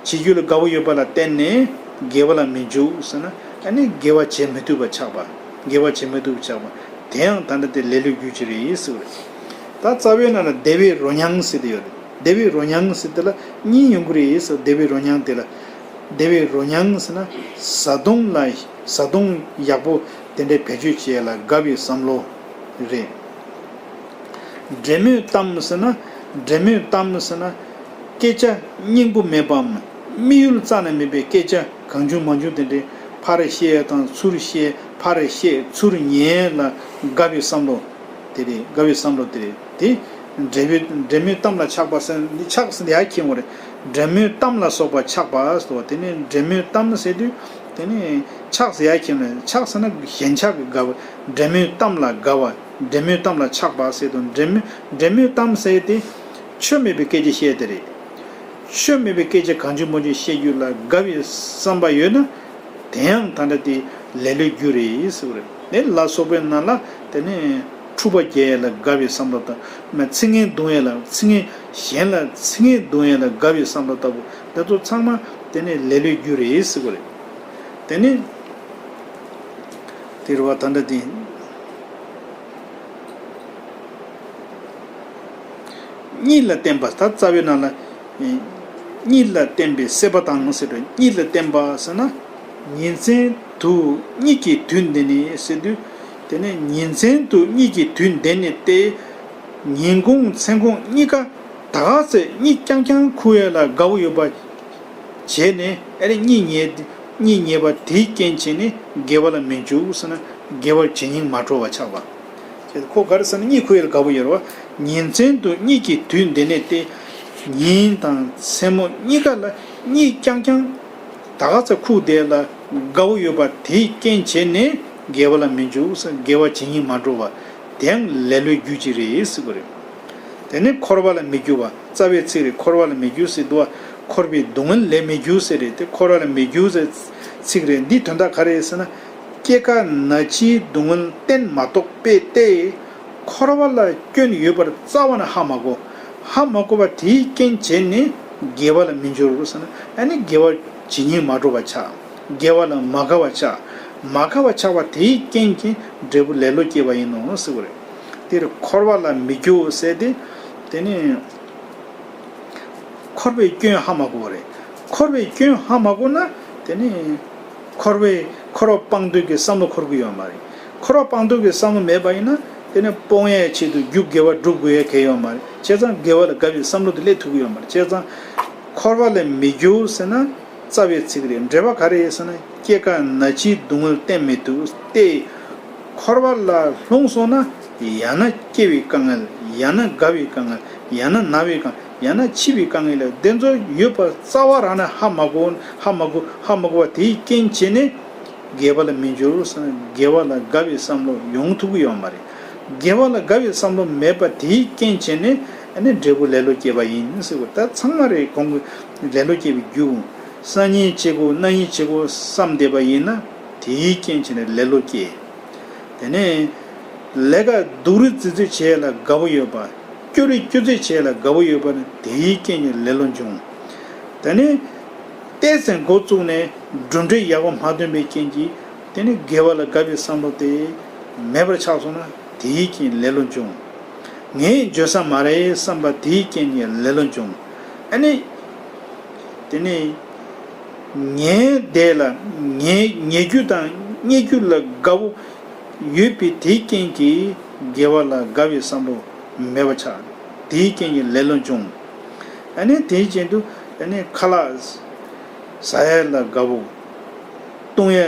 བྱེད་རྒྱུ་ལ་དགའ་བོ་ཡོད་པ་ལ་བརྟེན་ནས་དགེ་བ་ལ་མི་འཇུག་ཟེར་ན། ཨ་ནི་དགེ་བ་བྱེད་མི་ཐུབ་པ་ཆགས་པ། དགེ་བ་བྱེད་མི་ཐུབ་པ་ཆགས་པ། དེ་ཡང་ད་ལྟ་དེ་ལེ་ལོའི་རྒྱུ་ཅིག་རེད་ཟེར་བ་རེད། ད་རྩ་བའི་ནང་ལ་བདེ་བའི་རོ་མྱང་ཟེར་དེ་ཡོད་རེད། བདེ་བའི་རོ་མྱང་ཟེར་དེ་ལ་གཉིས་ཡོང་གི་རེད་ཟེར། བདེ་བའི་རོ་མྱང་དེ་ལ། བདེ་བའི་རོ་མྱང་ཟེར་ན་བཟའ་བཏུང་ལ། བཟའ་བཏུང་ཡག་པོ་དེ་འདྲའི་བེད་སྤྱོད་བྱེད་ཡ་ལ་དགའ་བའི་བསམ་བློ་རེད། འབྲེལ་མོས་གཏམ་ཟེར་ན། འབྲེལ་མོས་གཏམ་ཟེར་ན། སྐད་ཆ་སྙིང་པོ་མེད་པའམ། དམིགས་ཡུལ་རྩ་ནས་མེད་པའི་སྐད་ཆ་གང་བྱུང་མང་བྱུང་དེ་འདྲའི་ཕར་བཤད་དང་ཚུར་བཤད། ཕར་བཤད་ཚུར་ཉན་ལ་དགའ་བའི་བསམ་བློ་དེ་རེད། དགའ་བའི་བསམ་བློ་དེ་རེད། དེ་འབྲེལ་མོས་འབྲེལ་མོས་གཏམ་ལ་ཆགས་པ་ཟེར། འདི་ཆགས་ཟེར་ཡ་མཁྱེན་དགོས་རེད། འབྲེལ་མོས་གཏམ་ལ་སོགས་པ་ཆགས་པ་ཟེར་བ་དེ་ནི། འབྲེལ་མོས་གཏམ་ཟེར་དུས་དེ་ནི་ཆགས་ཟེར་ཡ་མཁྱེན་དགོས་རེད། ཆགས་ཟེར་ན་ཞེན་ཆགས་ཀྱི་དགའ་བ། འབྲེལ་མོས་གཏམ་ལ་དགའ་བ། འབྲེལ་མོས་གཏམ་ལ་ཆགས་པ་ཟེར་དུས། འབྲེལ་མོས་འབྲེལ་མོས་གཏམ་ཟེར་དེ་ཆོ་མེད་པའི་སྐད་ཆ་བཤད་དེ་རེད། ཆོ་མེད་པའི་སྐད་ཆ་གང་བྱུང་མང་བྱུང་བཤད་རྒྱུ་ལ་དགའ་བའི་བསམ་པ་ཡོད་ན། དེ་ཡང་ད་ལྟ་དེ་ལེ་ལོའི་རྒྱུ་རེད་ཟེར་བ་རེད། དེ་ལ་སོགས་པའི་ནང་ལ་དེ་ནི་འཁྲུག་པ་རྒྱག་ཡ་ལ་དགའ་བའི་བསམ་བློ་དང་། མ་ཚིག་ངན་རྡུང་ཡ་ལ། ཚིག་ངན་གཞན་ལ་ཚིག་ངན་རྡུང་ཡ་ལ་དགའ་བའི་བསམ་བློ་ལྟ་བུ་དེ་ཚོ་ཚང་མ་དེ་ནི་ལེ་ལོའི་རྒྱུ་རེད་ཟེར་བ་རེད། དེ་ནི་དེ་རེད་བ། ད་ལྟ་དེ་གཉིད་ལ་བརྟེན་པ། ད་རྩ་བའི་ནང་ལ། གཉིད་ལ་བརྟེན་པའི་སྲེད་པ་དང་ཟེར་བའི། གཉིད་ལ་བརྟེན་པ་ཟེར་ན། ཉིན་མཚན་དུ་གཉིད་ཀྱི་དུས་འདི་ནས་ཟེར་དུས། དེ་ནས་ཉིན་མཚན་དུ་གཉིད་ཀྱི་དུས་འདི་ནས་ཏེ། ཉིན་གུང་མཚན་གུང་གཉིས་ཀ་ད་ག་ཚོད་གཉིད་རྐྱང་རྐྱང་ཁུག་ཡ་ལ་དགའ་བོ་ཡོད་པ་བྱས་ནས། ཨ་རེ་གཉིད་ཉལ། གཉིད་ཉལ་བ་དེའི་རྐྱེན་བྱས་ནས་དགེ་བ་ལ་མི་འཇུག་ཟེར་ན། དགེ་བ་བྱེད་སྙིང་མ་བྲོ་བ་ཆགས་པ། ཁོ་ག་རེ་ཟེར་ན་གཉིད་ཁུག་ཡ་ལ་དགའ་བོ་ཡོད་རེད་བ། ཉིན་མཚན་དུ་གཉིད་ཀྱི་དུས་འདི་ནས་ཏེ། ཉིན་དང་མཚན་མོ་གཉིས་ཀ་ལ་གཉིད་རྐྱང་རྐྱང་ད་ག་ཚོད་ཁུག་བསྡད་ལ་དགའ་བོ་ཡོད་པ་དེའི་རྐྱེན་བྱས་ནས་དགེ་བ་ལ་མི་འཇུག་ཟེར། དགེ་བ་བྱེད་སྙིང་མ་བྲོ་བ། དེ་ཡང་ལེ་ལོའི་རྒྱུ་ཅིག་རེད་ཟེར་གྱི་རེད། དེ་ནས་འཁོར་བ་ལ་མི་རྒྱུ་བ། རྩ་བའི་ཚིག་རེད། འཁོར་བ་ལ་མི་རྒྱུ་ཟེར་འདུག་བ། འཁོར་བའི་སྡུག་བསྔལ་ལས་མི་རྒྱུ་ཟེར་རེད་དེ། འཁོར་བ་ལ་མི་རྒྱུ་ཟེར་ཚིག་རེད། འདིའི་དོན་དག་ག་རེ་རེད་ཟེར་ན། སྐྱེ་རྒ་ན་འཆིའི་སྡུག་བསྔལ་གཏན་མ་རྟོགས་པས་ཏེ། འཁོར་བ་ལ་སྐྱོན་ཡོད་པར་རྩ་བ་ནས་ཧ་མ་གོ། ཧ་མ་གོ་བ་དེའི་རྐྱེན་བྱས་ནས་དགེ་བ་ལ་མི་འགྱུར་ཟེར་ན། ཨ་ནི་དགེ་བ་བྱེད་སྙིང་མ་བྲོ་བ་ཆགས། དགེ་བ་ལ་མ་དགའ་བ་ཆགས། མ་དགའ་བ་ཆགས་པ་དེའི་རྐྱེན་གྱིས་འབྲས་བུ་ལེ་ལོ་སྐྱེ་བ་ཡིན་ནོ་ཟེར་བ་རེད། དེར་འཁོར་བ་ལ་མི་རྒྱུ་ཟེར་ཏེ། དེ་ནི་འཁོར་བའི་སྐྱོན་ཧ་མ་གོ་བ་རེད། འཁོར་བའི་སྐྱོན་ཧ་མ་གོ་ན་དེ་ནི། འཁོར་བའི་འཁོར་བ་སྤང་འདོད་ཀྱི་བསམ་བློ་འཁོར་གྱི་ཡོད་མ་རེད། འཁོར་བ་སྤང་འདོད་ཀྱི་བསམ་བློ་མེད་པ་ཡིན་ན་དེ་ནི་སྤོང་ཡའི་ཆེད་དུ་རྒྱུ་དགེ་བ་སྒྲུབ་དགོས་ཡ་གལ་ཡོད་མ་རེད། བྱས་ཙང་དགེ་བ་ལ་དགའ་བའི་བསམ་བློ་དེ་སླེབས་ཐུབ་ཀྱི་ཡོད་མ་རེད། བྱས་ཙང་འཁོར་བ་ལས་མི་རྒྱུག་ཟེར་ན་རྩ་བའི་ཚིག་རེད། འགྲེལ་པ་ག་རེ་ཡོད་ཟེར་ན། སྐྱེ་རྒ་ན་འཆིའི་སྡུག་བསྔལ་བརྟེན་མི་ཐུབ་སྟེ། འཁོར་བ་ལ་ལྷུང་སོང་ན་ཡང་ན་སྐྱེ་བའི་དཀའ་ངལ། ཡང་ན་རྒ་བའི་དཀའ་ངལ། ཡང་ན་ན་བའི་དཀའ། ཡང་ན་འཆི་བའི་དཀའ་ངལ་ལ་དེ་ཚོ་ཡོད་པ་རྩ་བ་རང་ནས་ཧ་མ་གོ། ཧ་མ་གོ། ཧ་མ་གོ་བ་དེའི་རྐྱེན་བྱས་ནས་དགེ་བ་ལ་མི་འགྱུར་ཟེར་ན། དགེ་བ་ལ་དགའ་བའི་བསམ་བློ་ཡོང་ཐུབ་ཀྱི་ཡོད་མ་རེད། དགེ་བ་ལ་དགའ་བའི་བསམ་བློ་མེད་པ་དེའི་རྐྱེན་བྱས་ནས་ཨ་ནི་འབྲས་བུ་ལེ་ལོ་སྐྱེས་པ་ཡིན་ཟེར་བ། ད་ཚང་མ་རེད། གོང་གི་ལེ་ལོ་སྐྱེས་པའི་རྒྱུ། སང་ཉིན་བྱེད་དགོས། གནངས་ཉིན་བྱེད་དགོས་བསམ་བསྡད་པ་ཡིན་ན་དེའི་རྐྱེན་བྱས་ནས་ལེ་ལོ་སྐྱེས། དེ་ནས་ལས་ཀ་སྡུག་རུས་ཙི་ཙི་བྱེད་ཡ་ལ་དགའ་བོ་ཡོད་པ། སྐྱོ་རུས་སྐྱོ་ཙི་བྱེད་ཡ་ལ་དགའ་བོ་ཡོད་པ་ནི་དེའི་རྐྱེན་གྱིས་ལེ་ལོ་འབྱུང་། དེ་ནས་ཏོག་ཙམ་འགོ་བཙུགས་ནས་གྲུབ་འབྲས་ཡག་པོ་མ་ཐོན་པའི་རྐྱེན་གྱིས་དེ་ནི་དགེ་བ་ལ་དགའ་བའི་བསམ་བློ་དེ་མེད་པར་ཆགས་སོང་ན་དེའི་རྐྱེན་ལེ་ལོ་འབྱུང་། ངས་འཇོན་ས་མ་རེད་བསམ་པ་དེའི་རྐྱེན་གྱིས་ལེ་ལོ་འབྱུང་། ཨ་ནི། དེ་ནས་ངའི་བདེ་ལ་ངའི་ཉེ་རྒྱུ་དང་རྙེད་རྒྱུ་ལ་དགའ་བོ་ཡོད་པའི་དེའི་རྐྱེན་གྱིས་དགེ་བ་ལ་དགའ་བའི་བསམ་བློ་མེད་པ་ཆགས། དེའི་རྐྱེན་གྱིས་ལེ་ལོ་འབྱུང་། ཨ་ནི་དེའི་རྐྱེན་དུ་ཨ་ནི་ཁ་ལག་ཟ་ཡ་ལ་དགའ་བོ། བཏུང་ཡ་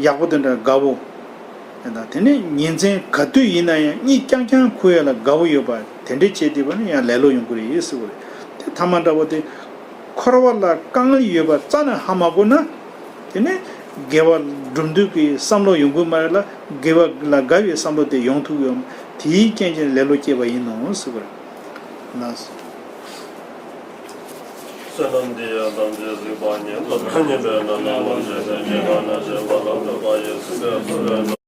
ཡག་པོ་དེ་འདྲ་དགའ་བོ། དེ་ནས་ཉིན་མཚན་ག་དུས་ཡིན་ན་ཡང་གཉིད་རྐྱང་རྐྱང་ཁུག་ཡ་ལ་དགའ་བོ་ཡོད་པ་དེ་འདྲ་བྱས་བསྡད་པ་ནི་ཡང་ལེ་ལོ་ཡོང་གི་རེད་ཟེར་བ་རེད། དེ་ཐ་མ་འདྲ་བོ་དེ། འཁོར་བ་ལ་དཀའ་ངལ་ཡོད་པ་རྩ་ནས་ཧ་མ་གོ་ན། དེ་ནས་དགེ་བ་སྒྲུབ་འདོད་ཀྱི་བསམ་བློ་ཡོང་གི་མ་རེད་ལ། དགེ་བ་ལ་དགའ་བའི་བསམ་བློ་དེ་ཡོང་ཐུབ་ཀྱི་ཡོད་མ། དེའི་རྐྱེན་གྱིས་ལེ་ལོ་སྐྱེས་པ་ཡིན་ནོ་ཟེར་བ་རེད། ལགས་སོ། བསོད་ནམས་འདི་ཡིས་ཐམས་ཅད་གཟིགས་པ་ཉིད། ཐོབ་ནས་ཉེས་པའི་དགྲ་རྣམས་ཕམ་བྱས་ཏེ། སྐྱེ་རྒ་ན་འཆིའི་རྦ་ཀློང་འཁྲུགས་པ་ཡི། སྲིད་པའི་མཚོ་ལས་འགྲོ།